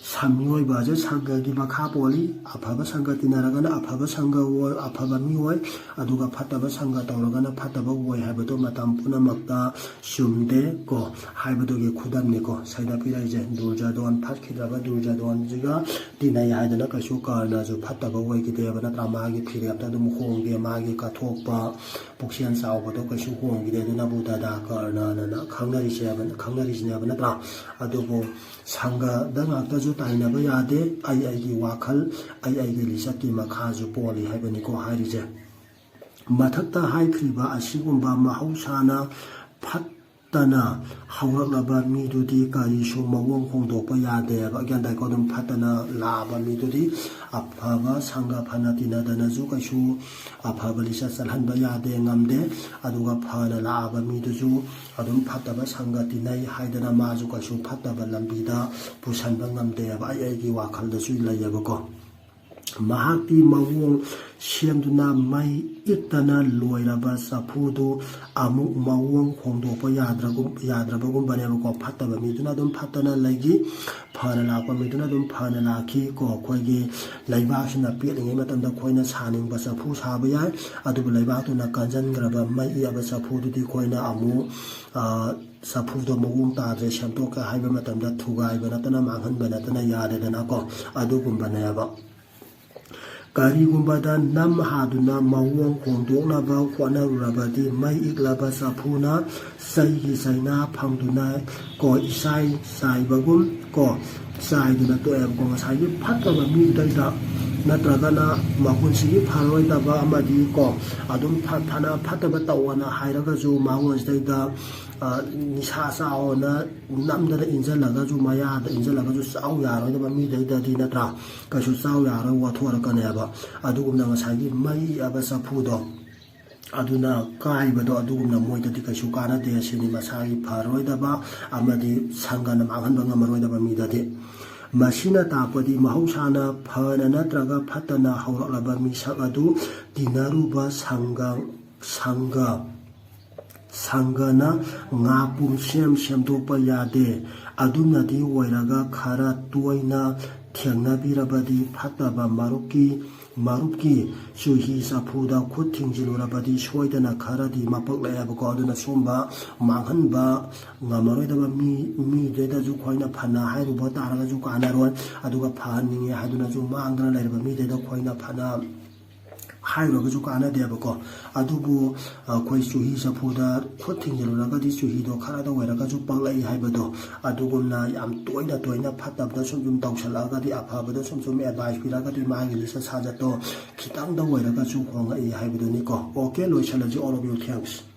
ꯁ-, ꯃꯤꯑꯣꯏꯕ ꯑꯁꯦ ꯁꯪꯒꯒꯤ ꯃꯈꯥ ꯄꯣꯜꯂꯤ꯫ ꯑꯐꯕ ꯁꯪꯒ ꯇꯤꯟꯅꯔꯒꯅ ꯑꯐꯕ ꯁꯪꯒ ꯑꯣꯏ, ꯑꯐꯕ ꯃꯤ ꯑꯣꯏ, ꯑꯗꯨꯒ ꯐꯠꯇꯕ ꯁꯪꯒ ꯇꯧꯔꯒꯅ ꯐꯠꯇꯕ ꯑꯣꯏ ꯍꯥꯏꯕꯗꯣ ꯃꯇꯝ ꯄꯨꯝꯅꯃꯛꯇ ꯆꯨꯝꯗꯦ ꯀꯣ ꯍꯥꯏꯕꯗꯨꯒꯤ ꯈꯨꯗꯝꯅꯤꯀꯣ ꯁꯩꯗ ꯄꯤꯔꯛꯏꯁꯦ꯫ ꯗꯨꯔꯖꯗꯣꯟ, ꯐꯠꯈꯤꯗ꯭ꯔꯕ ꯗꯨꯔꯖꯗꯣꯟꯁꯤꯒ ꯇꯤꯟꯅꯩ ꯍꯥꯏꯗꯅ ꯀꯩꯁꯨ ꯀꯔꯅꯁꯨ ꯐꯠꯇꯕ ꯑꯣꯏꯈꯤꯗꯦꯕ, ꯅꯠꯇ꯭ꯔꯥ? ꯃꯥꯒꯤ ꯐꯤꯔꯦꯞꯇ ꯑꯗꯨꯝ ꯍꯣꯡꯗꯦ, ꯃꯥꯒꯤ ꯀꯠꯊꯣꯛꯄ ꯄꯨꯛꯆꯦꯜ ꯆꯥꯎꯕꯗꯣ ꯀꯩꯁꯨ ꯍꯣꯡꯈꯤꯗꯦ꯫ ꯑꯗꯨꯅꯕꯨ ꯗꯗꯥ ꯀꯔꯅꯅ ꯈꯪꯅꯔꯤꯁꯦꯕ, ꯈꯪꯅꯔꯤꯁꯤꯅꯦꯕ, ꯅꯠꯇ꯭ꯔꯥ? ꯑꯗꯨꯕꯨ ꯁꯪꯒꯗ ꯉꯥꯛꯇꯁꯨ ꯇꯥꯏꯅꯕ ꯌꯥꯗꯦ, ꯑꯩ ꯑꯩꯒꯤ ꯋꯥꯈꯜ, ꯑꯩ ꯑꯩꯒꯤ ꯂꯤꯆꯠꯀꯤ ꯃꯈꯥꯁꯨ ꯄꯣꯜꯂꯤ ꯍꯥꯏꯕꯅꯤꯀꯣ ꯍꯥꯏꯔꯤꯁꯦ꯫ ꯃꯊꯛꯇ ꯍꯥꯏꯈ꯭ꯔꯤꯕ ꯑꯁꯤꯒꯨꯝꯕ ꯃꯍꯧꯁꯥꯅ ꯐꯠ-, ꯐꯠꯇꯅ ꯍꯧꯔꯛꯂꯕ ꯃꯤꯗꯨꯗꯤ ꯀꯔꯤꯁꯨ ꯃꯑꯣꯡ ꯍꯣꯡꯗꯣꯛꯄ ꯌꯥꯗꯦꯕ꯫ ꯒ꯭ꯌꯥꯟ ꯇꯥꯏꯀꯣ? ꯑꯗꯨꯝ ꯐꯠꯇꯅ ꯂꯥꯛꯑꯕ ꯃꯤꯗꯨꯗꯤ ꯑꯐꯕ ꯁꯪꯒ ꯐꯅ ꯇꯤꯟꯅꯗꯅꯁꯨ ꯀꯩꯁꯨ ꯑꯐꯕ ꯂꯤꯆꯠ ꯆꯠꯍꯟꯕ ꯌꯥꯗꯦ, ꯉꯝꯗꯦ꯫ ꯑꯗꯨꯒ ꯐꯅ ꯂꯥꯛꯑꯕ ꯃꯤꯗꯨꯁꯨ ꯑꯗꯨꯝ ꯐꯠꯇꯕ ꯁꯪꯒ ꯇꯤꯟꯅꯩ ꯍꯥꯏꯗꯅ ꯃꯥꯁꯨ ꯀꯩꯁꯨ ꯐꯠꯇꯕ ꯂꯝꯕꯤꯗ ꯄꯨꯁꯟꯕ ꯉꯝꯗꯦꯕ꯫ ꯑꯩ ꯑꯩꯒꯤ ꯋꯥꯈꯜꯗꯁꯨ ꯂꯩꯌꯦꯕꯀꯣ꯫ ꯃꯍꯥꯛꯇꯤ ꯃꯑꯣꯡ ꯁꯦꯝꯗꯨꯅ ꯃꯩ ꯏꯛꯇꯅ ꯂꯣꯏꯔꯕ ꯆꯐꯨꯗꯨ ꯑꯃꯨꯛ ꯃꯑꯣꯡ ꯍꯣꯡꯗꯣꯛꯄ ꯌꯥꯗ꯭ꯔꯒꯨꯝ-, ꯌꯥꯗ꯭ꯔꯕꯒꯨꯝꯕꯅꯦꯕꯀꯣ꯫ ꯐꯠꯇꯕ ꯃꯤꯗꯨꯅ ꯑꯗꯨꯝ ꯐꯠꯇꯅ ꯂꯩꯈꯤ, ꯐꯅ ꯂꯥꯛꯄ ꯃꯤꯗꯨꯅ ꯑꯗꯨꯝ ꯐꯅ ꯂꯥꯛꯈꯤ ꯀꯣ꯫ ꯑꯩꯈꯣꯏꯒꯤ ꯂꯩꯕꯥꯛꯁꯤꯅ ꯄꯦꯠꯂꯤꯉꯩ ꯃꯇꯝꯗ ꯑꯩꯈꯣꯏꯅ ꯁꯥꯅꯤꯡꯕ ꯆꯐꯨ ꯁꯥꯕ ꯌꯥꯏ, ꯑꯗꯨꯕꯨ ꯂꯩꯕꯥꯛꯇꯨꯅ ꯀꯟꯁꯤꯟꯈ꯭ꯔꯕ ꯃꯩ ꯏꯛꯑꯕ ꯆꯐꯨꯗꯨꯗꯤ ꯑꯩꯈꯣꯏꯅ ꯑꯃꯨꯛ, ꯑ, ꯆꯐꯨꯗꯣ ꯃꯑꯣꯡ ꯇꯥꯗ꯭ꯔꯦ, ꯁꯦꯝꯗꯣꯛꯀꯦ ꯍꯥꯏꯕ ꯃꯇꯝꯗ ꯊꯨꯒꯥꯏꯕ ꯅꯠꯇꯅ ꯃꯥꯡꯍꯟꯕ ꯅꯠꯇꯅ ꯌꯥꯗꯦꯗꯅꯀꯣ꯫ ꯑꯗꯨꯒꯨꯝꯕꯅꯦꯕ꯫ ꯀꯔꯤꯒꯨꯝꯕꯗ ꯅꯝ ꯍꯥꯗꯨꯅ ꯃꯑꯣꯡ ꯍꯣꯡꯗꯣꯛꯅꯕ ꯍꯣꯠꯅꯔꯨꯔꯕꯗꯤ ꯃꯩ ꯏꯛꯂꯕ ꯆꯐꯨꯅ ꯆꯩꯒꯤ ꯆꯩꯅꯥ ꯐꯪꯗꯨꯅ ꯀꯣ, ꯏꯆꯥꯏ ꯆꯥꯏꯕꯒꯨꯝ ꯀꯣ, ꯆꯥꯏꯗꯨꯅ ꯇꯣꯛꯑꯦꯕꯀꯣ꯫ ꯉꯁꯥꯏꯒꯤ ꯐꯠꯇꯕ ꯃꯤꯗꯨꯗꯩꯗ ꯅꯠꯇ꯭ꯔꯒꯅ ꯃꯒꯨꯟꯁꯤꯒꯤ ꯐꯔꯣꯏꯗꯕ ꯑꯃꯗꯤ ꯀꯣ, ꯑꯗꯨꯝ ꯐ-, ꯐꯅ ꯐꯠꯇꯕ ꯇꯧꯑꯣꯅ ꯍꯥꯏꯔꯒꯁꯨ ꯃꯉꯣꯟꯁꯤꯗꯩꯗ, ꯑ, ꯅꯤꯁꯥ ꯆꯥꯑꯣꯅ ꯅꯝꯗꯅ ꯏꯟꯁꯤꯜꯂꯒꯁꯨ, ꯃꯌꯥꯗ ꯏꯟꯁꯤꯜꯂꯒꯁꯨ ꯆꯥꯎ ꯌꯥꯔꯣꯏꯗꯕ ꯃꯤꯗꯩꯗꯗꯤ ꯅꯠꯇ꯭ꯔꯥ, ꯀꯩꯁꯨ ꯆꯥꯎ ꯌꯥꯔꯣꯏ, ꯋꯥꯊꯣꯔꯛꯀꯅꯦꯕ꯫ ꯑꯗꯨꯒꯨꯝꯅ ꯉꯁꯥꯏꯒꯤ ꯃꯩ ꯏꯛꯑꯕ ꯆꯐꯨꯗꯣ, ꯑꯗꯨꯅ ꯀꯥꯏꯕꯗꯣ ꯑꯗꯨꯒꯨꯝꯅ ꯃꯣꯏꯗꯗꯤ ꯀꯩꯁꯨ ꯀꯥꯟꯅꯗꯦ꯫ ꯑꯁꯤꯅꯤ ꯃꯁꯥꯒꯤ ꯐꯔꯣꯏꯗꯕ ꯑꯃꯗꯤ ꯁꯪꯒꯅ ꯃꯥꯡꯍꯟꯕ ꯉꯝꯃꯔꯣꯏꯗꯕ ꯃꯤꯗꯗꯤ꯫ ꯃꯁꯤꯅ ꯇꯥꯛꯄꯗꯤ ꯃꯍꯧꯁꯥꯅ ꯐꯅ ꯅꯠꯇ꯭ꯔꯒ ꯐꯠꯇꯅ ꯍꯧꯔꯛꯂꯕ ꯃꯤꯁꯛ ꯑꯗꯨ ꯇꯤꯟꯅꯔꯨꯕ ꯁꯪꯒ, ꯁꯪꯒ, ꯁꯪꯒꯅ ꯉꯥꯛꯄꯨ ꯁꯦꯝ ꯁꯦꯝꯗꯣꯛꯄ ꯌꯥꯗꯦ꯫ ꯑꯗꯨꯅꯗꯤ ꯑꯣꯏꯔꯒ ꯈꯔ ꯇꯣꯏꯅ ꯊꯦꯡꯅꯕꯤꯔꯕꯗꯤ ꯐꯠꯇꯕ ꯃꯔꯨꯞꯀꯤ, ꯃꯔꯨꯞꯀꯤ ꯆꯨꯍꯤ ꯆꯐꯨꯗ ꯈꯨꯠ ꯊꯤꯡꯖꯤꯜꯂꯨꯔꯕꯗꯤ ꯁꯣꯏꯗꯅ ꯈꯔꯗꯤ ꯃꯄꯛꯂꯛꯑꯦꯕꯀꯣ꯫ ꯑꯗꯨꯅ ꯁꯨꯝꯕ ꯃꯥꯡꯍꯟꯕ ꯉꯝꯃꯔꯣꯏꯗꯕ ꯃꯤ, ꯃꯤꯗꯨꯗꯁꯨ ꯑꯩꯈꯣꯏꯅ ꯐꯅ ꯍꯥꯏꯔꯨꯕ ꯇꯥꯔꯒꯁꯨ ꯀꯥꯟꯅꯔꯣꯏ꯫ ꯑꯗꯨꯒ ꯐꯍꯟꯅꯤꯡꯉꯦ ꯍꯥꯏꯗꯨꯅꯁꯨ ꯃꯥꯡꯗꯅ ꯂꯩꯔꯕ ꯃꯤꯗꯨꯗ ꯑꯩꯈꯣꯏꯅ ꯐꯅ ꯍꯥꯏꯔꯨꯔꯒꯁꯨ ꯀꯥꯟꯅꯗꯦꯕꯀꯣ꯫ ꯑꯗꯨꯕꯨ ꯑꯩꯈꯣꯏ ꯆꯨꯍꯤ ꯆꯐꯨꯗ ꯈꯨꯠ ꯊꯤꯡꯖꯤꯜꯂꯨꯔꯒꯗꯤ ꯆꯨꯍꯤꯗꯣ ꯈꯔꯗ ꯑꯣꯏꯔꯒꯁꯨ ꯄꯛꯂꯛꯏ ꯍꯥꯏꯕꯗꯣ, ꯑꯗꯨꯒꯨꯝꯅ ꯌꯥꯝ ꯇꯣꯏꯅ ꯇꯣꯏꯅ ꯐꯠꯇꯕꯗ ꯁꯨꯝ ꯁꯨꯝ ꯇꯧꯁꯜꯂꯛꯑꯒꯗꯤ, ꯑꯐꯕꯗ ꯁꯨꯝ ꯁꯨꯝ advice ꯄꯤꯔꯛꯑꯒꯗꯤ ꯃꯥꯒꯤ ꯂꯤꯆꯠ ꯁꯥꯖꯠꯇꯣ ꯈꯤꯇꯪꯗ ꯑꯣꯏꯔꯒꯁꯨ ꯍꯣꯡꯉꯛꯏ ꯍꯥꯏꯕꯗꯨꯅꯤꯀꯣ꯫ Okay, ꯂꯣꯏꯁꯜꯂꯁꯤ꯫ All of you, thanks꯫